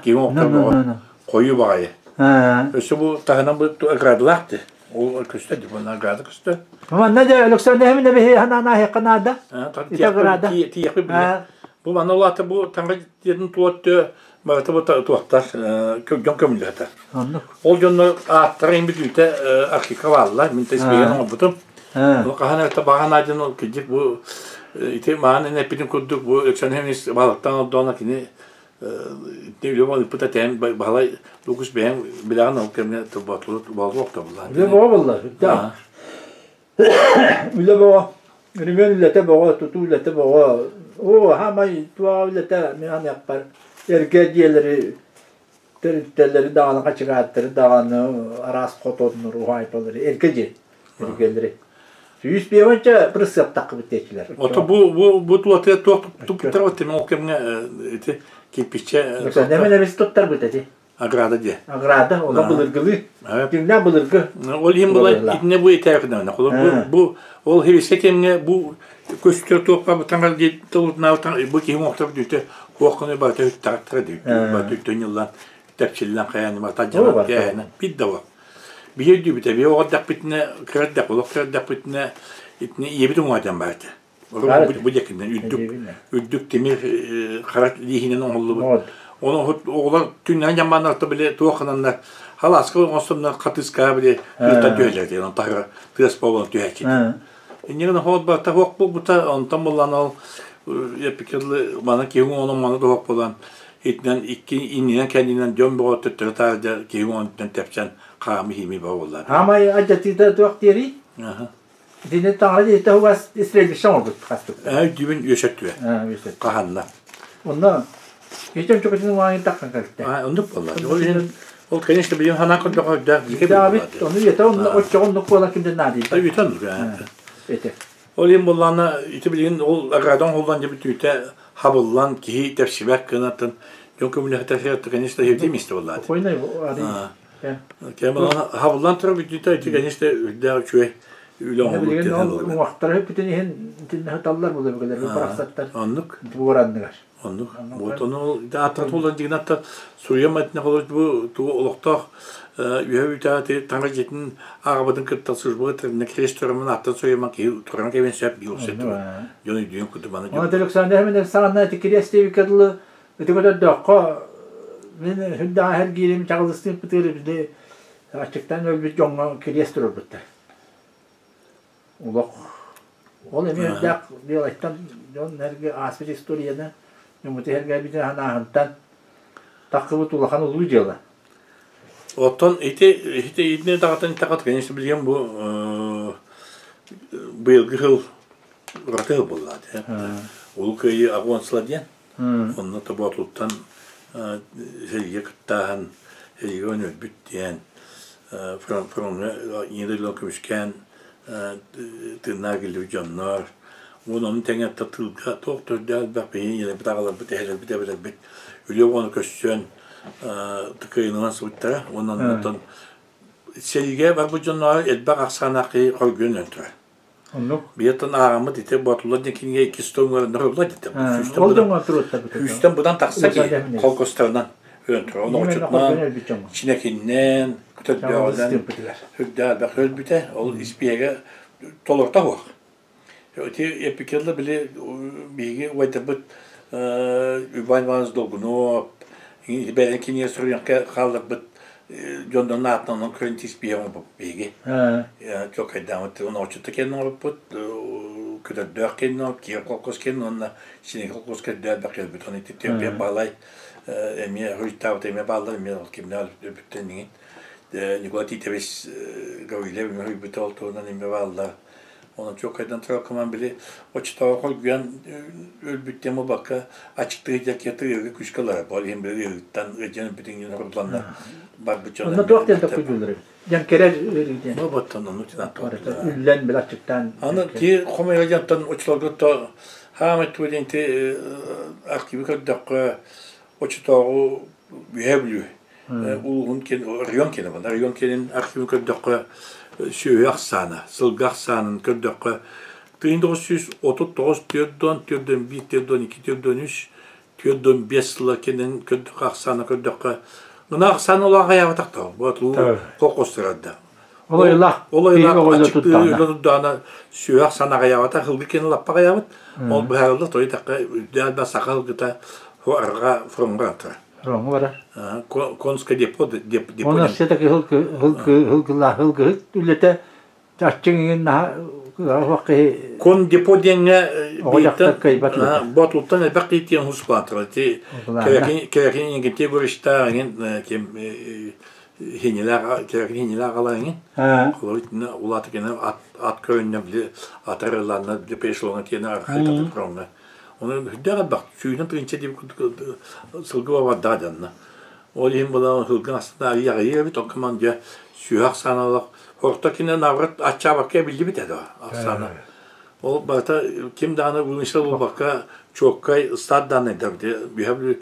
Киһи октор хойуу баҕайы. Өссө бу таһынан бу оградалаахты. Ол көстөрдү, бу награда көстөр. Манна дьэ Александр Эһэминэ биһи ханаана ханаада. Ите ограда. Тиэхпи Бу манна улаата бу таҥа диэтин туоттө Барыта бу туохтар дьон көмүллээтэ. Ол дьоннор ааттара имбит үүтэ архивка бааллар. Мин тест бэйэн оҥорбутум. Ол хаһан эрэ баҕа наадьан ол кырдьык бу Ити маан эппитин курдук бу Александр Иванович балыктан олдоҕуна кини ити үлэ ыппыта тээн баһылай Лукус бэйэҥ билэҕин ол кэмҥэ болуох тобуллаан. Үлэ бөҕө буолла. Үлэ бөҕө. Өрөмүөн үлэтэ бөҕө, тутуу үлэтэ бөҕө. Оо, хаамай туох үлэтэ мин аныахпар эргэ дьиэлэри тэрилтэлэри даҕаны хачыгааттары даҕаны араас хотоннору уһаайбалары эргэ дьиэ эргэлэри 105 бырысыаптаххыбыт диэчилэр. Ото бу бу бу тулатыгар туох туттар вот ол кэмҥэ ити кирпиччэ Нэмэн эбис туттарбыт эти. Аграда диye. Аграда, ола былыргылыы. Дьиҥнээх былыргы. Ол иһин була итинне бу итээхинэ. Бу бу ол хевиске кэмҥэ бу көстөр туохха бутаңар дии тылытнаабытан бу киһи оҥохтор бүтэ хуохханы барыта үттаҕыттара дии барыта үттэн ньыллан тэпчиллэн хайаан барыта дьанан кээһэнэ бит да бар биһи өйдүүбүтэ биһи оҕо эрдэхпитинэ кыра эрдэх олох кыра эрдэхпитинэ итини ийэбит уҥуоҕа бар этэ бу дьэкиннэн үрдүк үрдүк тимир хара лииһинэн оҥоһуллубут ону оҕолор түннэрин дьамбааннарта били туох гынаннар халааска оҥостоннор хатыыскаҕа били ыытан түһэллэр диэн таһыгар тыас буолан түһээччи Инньэ гынан хоот барыта суох буолбута, онтон булан ол эпикелы маны киһи уҥуоҕунан маны да суох буолан итинэн икки иннинэн кэннинэн дьон бөҕө төттөрү таһырдьа киһи уҥуоҕунан тэпсэн хаамыы химии бөҕө буолла. Хаамай алдьатыыта туох диэрий? Итини таҥара дьиэтэ угас стрельбище оҥорбут хастык. Өйдүүбүн үөсөттүбэ. Хаһанна. Онно кичем чөкөтүн уҥааҥын таххан кэлтэ. Оннук буолла. Ол иһин ол конечно билим санаан көрдөхө үрдээх Бит ону үйэтэ онно оччоҕо оннук буолан кимден наадыйда. Үйэтэ оннук. Ити. Ол иһин буоллаҕына ити билигин ол аградон холлон дьэ бүтүүтэ хабыллан киһи тэпсибэт гынатын дьон көмүлэһитэ конечно хевди месте буоллаат. Спокойно Кем хабыллан турар бүтүүтэ ити конечно үрдээх үчүгэй үлэ оҥоһуллубут Билигин ол уҥуохтара бүтүн иһин итиннэ сыталлар булабыгалар барахсаттар. Оннук. Буоранныгар. Оннук. Вот ону ааттара туолан дигин атта суруйам этинэ холор бу тугу олохтоох үһэ үтэ таҥара дьиэтин ааҕабытын кытта службаҕа тэринэ крест турамын аттан суруйаман киһи туран кэбин сөп биир сөп дьон өйдүүн курдук маны Оны Александр Хеменев саҕана ити крест диэбиккэ дылы ити көтөрдөөххө мин хүндэҕэ эргиирим чаҕылыстыын пытыыр били аччыктаан өлбүт дьоҥҥо кириэс турарбыттар. Олох ол эмиэ үрдээх дьыалайтан дьон эргэ ааспыт историяны ньумути эргээбитин санааһынтан тахсыбыт улахан улуу дьыала. Оттон ити ити итини даҕатан иттэххэ конечно билигин бу быйылгы сыл ураты сыл буолла Улуу Кыайыы аҕыс сыла диэн онно Тобоотуттан сэриигэ кыттааһын сэриигэ өлбүт диэн фроҥҥа Ийэ дойдуларын көмүскээн тыыннаах кэлбит дьоннор уонна ону тэҥэ тылга туох да үрдээх элбэх биһиги ийэлэрбит аҕаларбыт эһэлэрбит эбэлэрбит үлэ оҕону көрсөн кыайыыланан сылдьыбыттара уонна онтон сэриигэ барбыт дьонноор элбэх ахсааннаах киһи хоргуйан өлөн турар. Оннук. Биһиэттэн ааҕаммыт ити Боотуллар диэн кинигэ иккис томугар нөрөллөр дитэ. Ол дьоҥҥо туруоттар Сүүстэн быдан тахса киһи холкостарынан өлөн турар. Оноҕочутунан, Чинэкиннэн, Көтөрдөөҕүнэн үрдээх элбэх өлбүтэ. Ол испиэгэ толорто суох. Ити эпикелла били биһиги убайдарбыт Иван Иванович Долгунов, бэйэн кинигэ суруйан хаалларбыт дьоннорун аатынан онон көрөн тииспиһэ оҥорбуппут биһиги. Чуолкайдааммыт онооччутта кэлин оҥорбуппут, Көтөрдөөх кэлин, Киев холкуос кэлин уонна Синик холкуос кэлбэт кэлбит. Оны ити баалай эмиэ хуйтаабыт эмиэ бааллар, эмиэ ол кимнээх өлбүттэн иҥин. Николай Титович Гаврилев эмиэ хуйбута ол туһунан эмиэ бааллар. Онон чуолкайдан турар били оччотооҕу хоргуйан өлбүт диэн буолбакка аччыктыы дьэ ыарыы күүскэ ылара. Ол иһин били ыарыыттан ыалдьан өлбүтүн иһин хоргутуланна барбыт дьон. Онно туох диэн токкуйдууллар эбит? Дьэн кэрэр ыарыы диэн. Ну боттон онну тинан Үллэн били аччыктаан. Аны ти хомойо дьантан оччолорго то хаамай туо диэн ти архивы көрдөххө оччотооҕу Үһээ Бүлүү улууһун район киэнэ буолла. Район киэнин архивын көрдөххө сүөһү ахсаана, сылгы ахсаанын көрдөххө 1939 4 41 42 43 45 сыла кэнин көрдөххө ахсаана көрдөххө мына ахсаана улахан хайаабатахта бу колхозтарда. Ол ыйлаах Ол ыйлаах аччыктыы турдаана сүөһү ахсаана аҕыйаабата ылгы киэнэ лаппа аҕыйаабыт. Ол быһаарылла той такка үрдээн саха ылгыта арҕаа фроҥҥа атар. Фроҥҥа барар. Конское депо депо. Оны все-таки һылгылаах һылгыһыт үлэтэ аччыҥ иҥин наһаа Кыаҕа киһи Кон депо диэҥҥэ оҕо дьахтар кыайбат үлэтэ. Ботултан элбэх киһи тиэн хусплаатыра. Ти Былаанна. Кэракин Иннокентий Егоровичтаах эҥин ким хинилээх Кэракин хинилээх ала эҥин. Холобур итиннэ улаата кэнэ ат ат көрүннэ били атар ыллаанна били пешлоҥа тиэнэ архай фроҥҥа. Оны үрдээх элбэх сүүнэн тыһыынча диэбит курдук сылгы бабардаах дьанна. Ол иһин була сылгы астына арыйа эбит, ол коман дьэ сүһэх сааналах орто кине наоборот аччаабакка эбиллибит этэ ахсаана. Ол барыта ким даҕаны вымысел буолбакка чуоккай ыстаат дааннайдар бүһэ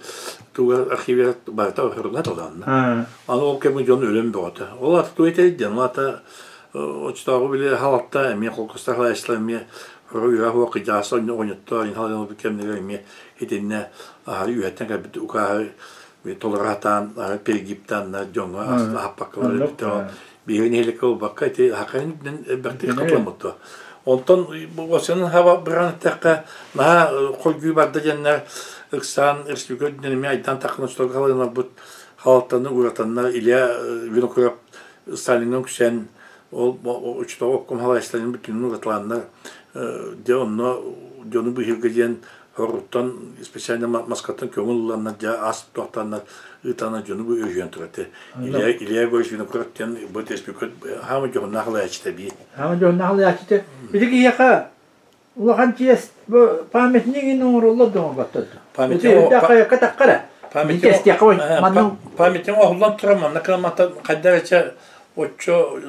туга архивер барыта оһоруна талаанна. Аны ол кэмҥэ дьон өлөн бөҕөтө. Ол ата тугу этэй диэн, ол ата оччотооҕу били халатта эмиэ холкустар халааччылар эмиэ үһэ хуох кыдьааса оҕонньоттор инхалын кэмнэрэ эмиэ итиннэ аһары үһэттэн кэлбит укааһы толоро сатаан перегибтааннар дьоҥҥо аһаппакка барар биһиги нэһилиэккэ буолбакка ити хакайын элбэхтик хатыламмыт. Онтон осенын хаба быран эттэххэ наһаа хоргуй барда диэннэр ыксаан республика үрдүнэн эмиэ айдан таххан оччолорго халыҥнарбыт халалтаны уратаннар Илья Винокуров Сталиҥҥа үксэн ол оччотооҕу обком халайыстарын бүтүннүү уратылааннар дьэ онно дьону быыһыырга диэн Хоруттан специально маскаттан көҥүл ыланнар дьэ ас туохтааннар ыытаннар дьону бу өһүөн турар Илья Илья Егорович Винокуров диэн бу республика хаама дьоһуннаах алаяччыта бии. Хаама дьоһуннаах алаяччыта. Ити киһиэхэ улахан чиэс бу памятник оҥоруллар да оҥорботтор. Памятник таккара. Памятник оһуллан турар манна кыламата хайдах эчэ оччо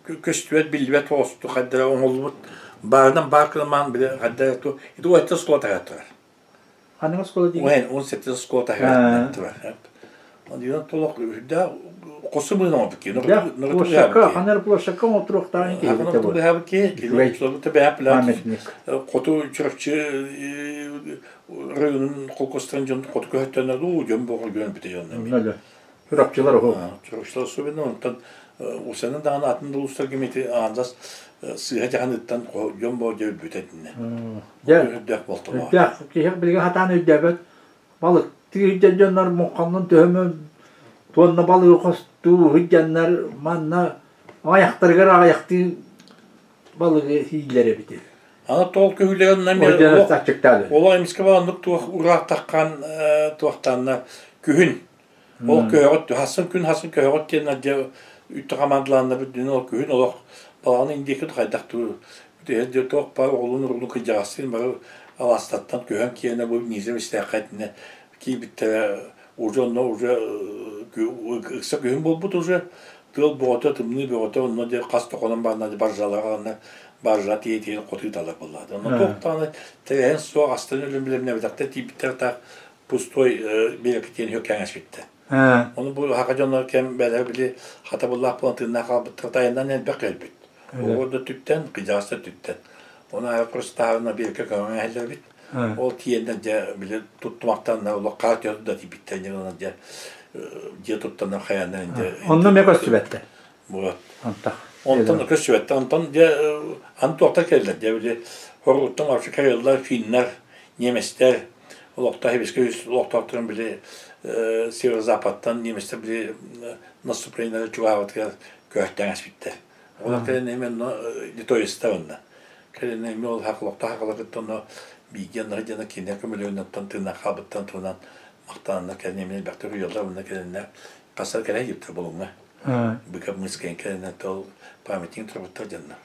көстүбэт биллибэт оҕосту хайдара оҥоллубут баарынан баар кыламаан били хайдара ту ити уһатта оскуола таһар турар. Ханнык оскуола диигин? Уһэн 17 оскуола таһар турар. Онон толох үрдэ хосу мыын оҥорбут ки. Площадка, ханар площадка оҥотуруохтааҕын киһи бу. Памятник. Хоту Чурапчы районун холкостарын дьон хоту көһөттөнөр уу дьон боҕор гөн бите дьонно. Чурапчылар оһо. Чурапчылар особенно онтон усанын даҕаны атын да улуустарга эмити аандас сыыһа дьаһаныттан дьон боо дьэ өлбүтэ итиннэ. Дьэ, Үрдээх болтолоо. үрдээх киһи билигин хатаан өйдөөбөт балыктыы сылдьар дьоннор муҥханнан төһөмө туонна балыгы хостуу сылдьаннар манна аҕыйахтарыгар аҕыйахтыы балыгы сииллэр эбит. Аны тоол көһүүлэрин олох эмискэ оннук туох ураахтаххан туохтаанна күһүн Ол көһөҕөт хасын күн хасын көһөҕөт диэн дьэ үттэ хамаандалаанна бүттүнүн ол күһүн олох балаҕан индиэки хайдах туу дьэ туох баар оҕолуун уруулун кырдьаҕастыын бары алаастартан көһөн киэнэ бу независимостька итиннэ киирбиттэрэ уже онно уже ыкса күһүн буолбут уже тыал бөҕөтө тымныы бөҕөтө онно дьэ хас да хонон баранна баржалара онно баржа тиийэ тиийэн хотууталар буоллаҕа онно туох даҕаны тэрээһин суох астарын өлөн билэмнэбэтэхтэр тиийбиттэр таах пустой биэрэкитиэн үһү кэҥэспиттэ. Ону бу хака дьоннор кэм бэлэр били хатабыллаах буолан тыыннаах хаалбыттар тайаннан элбэх кэлбит. Оҕо да түптэн, кыдьаас да түптэн. Ону аара курстааҕына биэркэ көҥөҥөһөллөрбүт. Ол тиийэннэр дьэ били туттумахтан олох хаар түһэ да тиийбиттэр дьэ дьэ дьиэ туттанар хайаннар дьэ. Онно эмиэ көстүбэттэр. Вот. Онтон көстүбэттэр. Онтон дьэ аны туохтар кэллэр дьэ били хоруттан вообще кареллар, финнар, немецтэр олохтоох хибискэ үс олохтоохторун били северо-западтан немецтэр били наступлениелары чугаһаабытыгар көһөртөөн эспиттэр. Олор кэлин эми онно литовецтар онно. Кэлин эми ол хакылохтоох хакылар онно бииргэ онно дьоно кинилэр көмөлөөннөртөн тыыннаах хаалбыттан туһунан махтананнар кэлин эми элбэхтик уйаллар онно кэлиннэр хасар кэлэн киирбиттэр булуҥҥа. Быка мыскайын кэлиннэр ол памятник турбуттар дьонно.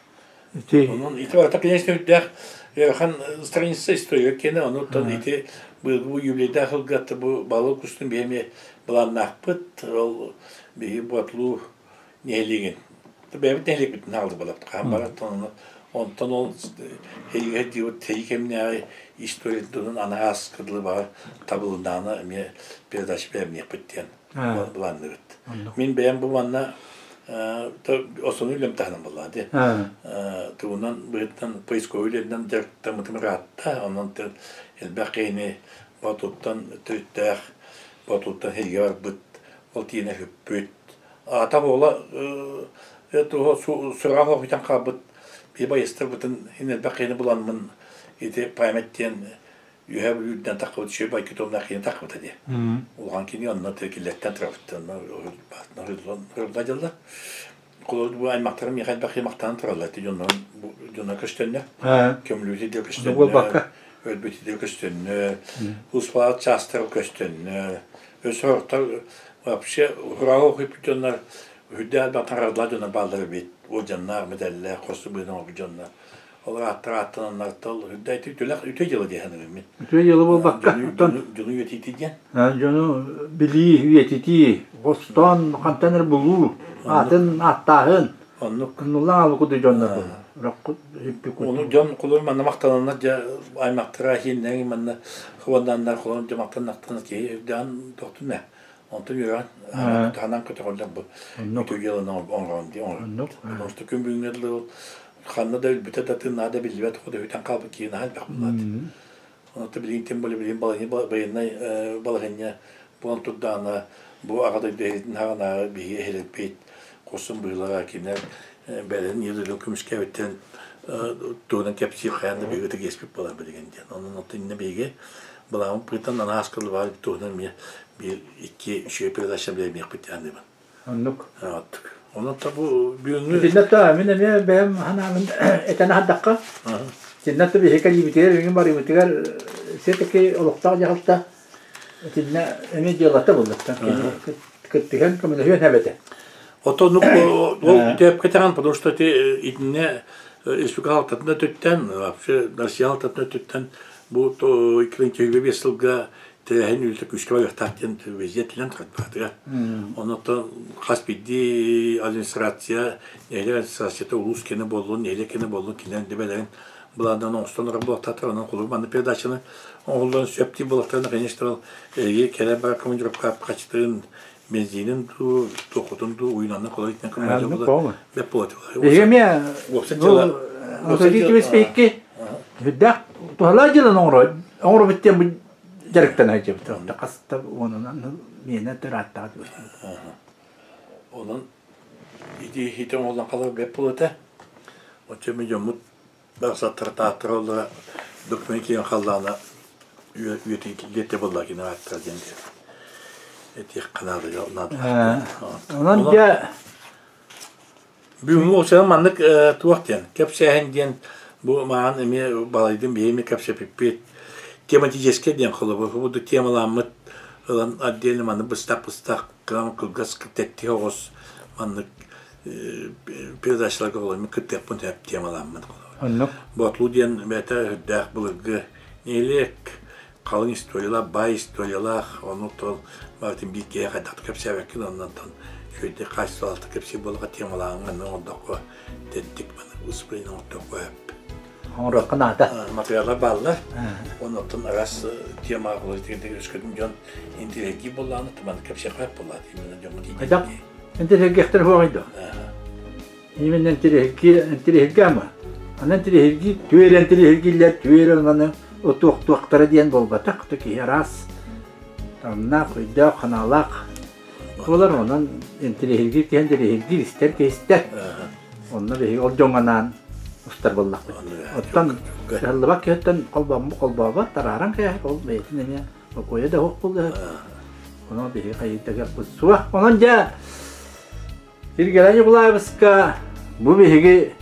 Онон ити барыта конечно үрдээх ыарахан страница история киэнэ онуттан ити быйылгы юбилейдаах ылгатта бу балык устун биһи эмиэ былааннаахпыт ол биһи Боотулуу нэһилиэгин бэйэбит нэһилиэкпитин хаалды балапт хаан бараттан онтон ол хэйигэ диэбит сэрии кэминээҕи историятын анааас кыдылы баҕа табылыннаҕына эмиэ передача бэлэмниэхпит диэн былаанныыбыт. Мин бэйэм бу манна основной үлэм таһынан буоллаҕа дии. Тугунан быһыттан поисковый үлэнэн дьарыктаммытым ыраатта. Онон элбэх киһини Ботуттан төрүттээх, Ботуттан сиргэ барбыт, ол тиинэ сүппүт. Аата буола сураҕа хоһуйтан хаалбыт биир байыстарбытын иһин элбэх киһини буламмын ити память диэн Үөһээ Бүлүүттэн таххыбыт үчүгэй байкытомнаах киһини таххыбыта дии. Улахан кини онно киллэртэн турабыт. Онно дьалла. Бу аймахтарым миэхэ элбэх аймахтаан тураллар ити дьоннорум дьоно көстөннө. Көмүлүөтэ да көстөннө, өлбүтэ да көстөннө, успаат чаастара көстөннө. Өссө вообще ураа охуйбут дьоннор үрдээх элбэх таҥаралаах дьоннор бааллар эбит. Уолдьаннаах, мэтэллээх, хос быһыынан оҥорбут дьоннор. Олор ааттара ааттананнар тыл үрдэ түлэх үтүө дьыла дии саныыбын мин. Үтүө дьыла буолбакка, оттон дьону үйэтитии диэн. Дьону билии, үйэтитии, хостоон хантан эрэ булуу, аатын ааттааһын. Оннук. Оннулаах аалы курдук дьоннор буолар. Ону дьон кулун манна махтананнар дьэ аймахтара иһиннэҥ манна хыбаннааннар холон дьэ махтаннахтана киһи үрдээн тохтун ээ. Онтон үөрэн таһынан көтөҕөллөр бу үтүө дьыаланы оҥорон дии оҥорон. Потому что күн бүгүҥҥэ дылы ханна да өлбүтэ да тыыннаҕа да биллибэт хоту үтэн хаалбыт киһи наһаа элбэх буолаат. Онон билигин тем более билигин байыаннай балаһыанньа буолан турдаҕына бу аҕа дойду эһэтин хаҕынааҕы биһиги эһэлэрбит хорсун быһыылара кинилэр бэйэлэрин ийэ дойдуну көмүскээбиттэрин туһунан кэпсиир хайаан да биһиги ытык иэспит буолар билигин диэн. Онон оттон иннэ биһиги былааммыт быһыытынан араас кылыбаар туһунан эмиэ биир икки үчүгэй передача билэмиэхпит диэн Оннук. Онон та бу бүгүҥҥү Итиннэ та мин эмиэ бэйэм санаабын этэн аһардахха, итиннэ та биһиги кэлиибитигэр, бүгүн барыыбытыгар все-таки олохтоох дьаһалта итиннэ эмиэ дьыалата буллуттан кыттыһан көмөлөһүөн эбэтэ. Отон ол тэпкэтэҕин, потому что ти итиннэ республика алтатына өттүттэн, вообще Россия алтатына өттүттэн бу 2025 сылга тэрээһин үлэтэ күүскэ барыахтаах диэн везде этилэн турар. Онон хас биирдии администрация, нэһилиэк администрацията улуус киэнэ буоллун, нэһилиэк киэнэ буоллун, кинилэр бэйэлэрин былааннарын оҥостон турар буолуохтаахтар. Онон холобур маннык передачаны оҥоһуллан сөп диир буолуохтарын, конечно, эһиги кэлэр бар командировка хачытын, бензинин дуу, туохутун дуу уйунанна холой итинэн көмөлөһө бэп буолат. Эһиги эмиэ Икки үрдээх туһалаах дьыаланы оҥоробут диэн дьарыктана сылдьыбыт. Хаста уонунан миэнэ ырааттаҕа Онон ити иһитэ оҥоллон халар бэп буолата. Оччо ми дьоммут барсаттара тааттара оллара документ киэн халлаана үөтэ буолла кини ааттара диэн этиэх ханаадыга наада. Онон дьэ Бүгүҥҥү уопсайынан маннык туох диэн, кэпсээһин диэн бу маҕан эмиэ балайдын биһи эмиэ кэпсэппиппит. Тематическэй диэн холобур, бу темаламмыт ылан отдельно маннык быстах-быстах кылгас тэттиһэ оҕус маннык передачаларга олорон кыттыахпын сөп темаламмыт. Оннук. Боотулуу диэн бэйэтэ үрдээх былыргы нэһилиэк халыҥ историялаах, баай историялаах, ону тол барытын биир киһи хайдах кэпсээбэккин, оннуттан үчүгэйдик хаачыстыбалаахтык кэпсиир буоллахха темалааҕыҥ анны оҥордоххо тэттик маны выступление оҥордоххо сөп. Оҥоруохха наада. Материаллар бааллар. Оннуттан араас тема өскөтүн дьон интириэһиргиир буоллаҕына, маны кэпсиэххэ сөп буоллаҕа именно дьоҥҥо Хайдах интириэһиргиэхтэрэ суоҕуй дуо? Именно интириэһиргээ ама. Аны интириэһиргии, түөрэ интириэһиргииллэр, түөрэ аны отуохтуохтара диэн буолбатах. Киһи араас таҥнаах, өйдөөх, ханаалаах буолар. Онон интириэһиргиир киһи интириэһиргиир, истэр киһи истэр. Онно биһиги ол дьоҥҥо анаан устар буоллахпыт. Оттон кыһаллыбат киһиттэн холбооммут холбообот, тарааран кээһэр, ол бэйэтин эмиэ бокуойа да суох буолуо. Онон биһиги хайыытыгар суох. Онон дьэ Сиргэлэ Ньукулаайабыска бу биһиги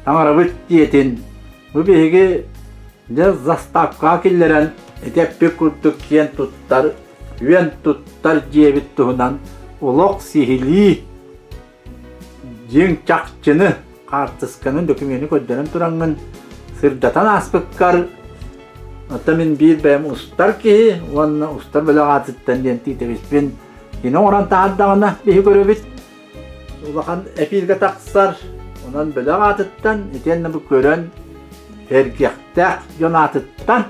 таҥарабыт дьиэтин, бу биһиги дьэ заставкаҕа киллэрэн ити эппит курдук киэн туттар, үөн туттар дьиэбит туһунан олох сиһилии дьиҥ чахчыны, хаартысканы, докумены көрдөрөн тураҥҥын сырдатан ааспыккар оттон мин биир бэйэм устар киһи уонна устар бөлөх аатыттан диэн тиитэбиспин Кини оҥорон таһаардаҕына биһи көрөбүт улахан эфиргэ тахсар. Онон бөлөх аатыттан итиэннэ бу көрөн сэргэхтээх дьон аатыттан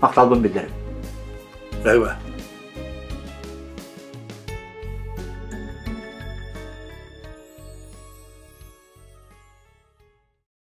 махталбын биллэрэбин. Merhaba.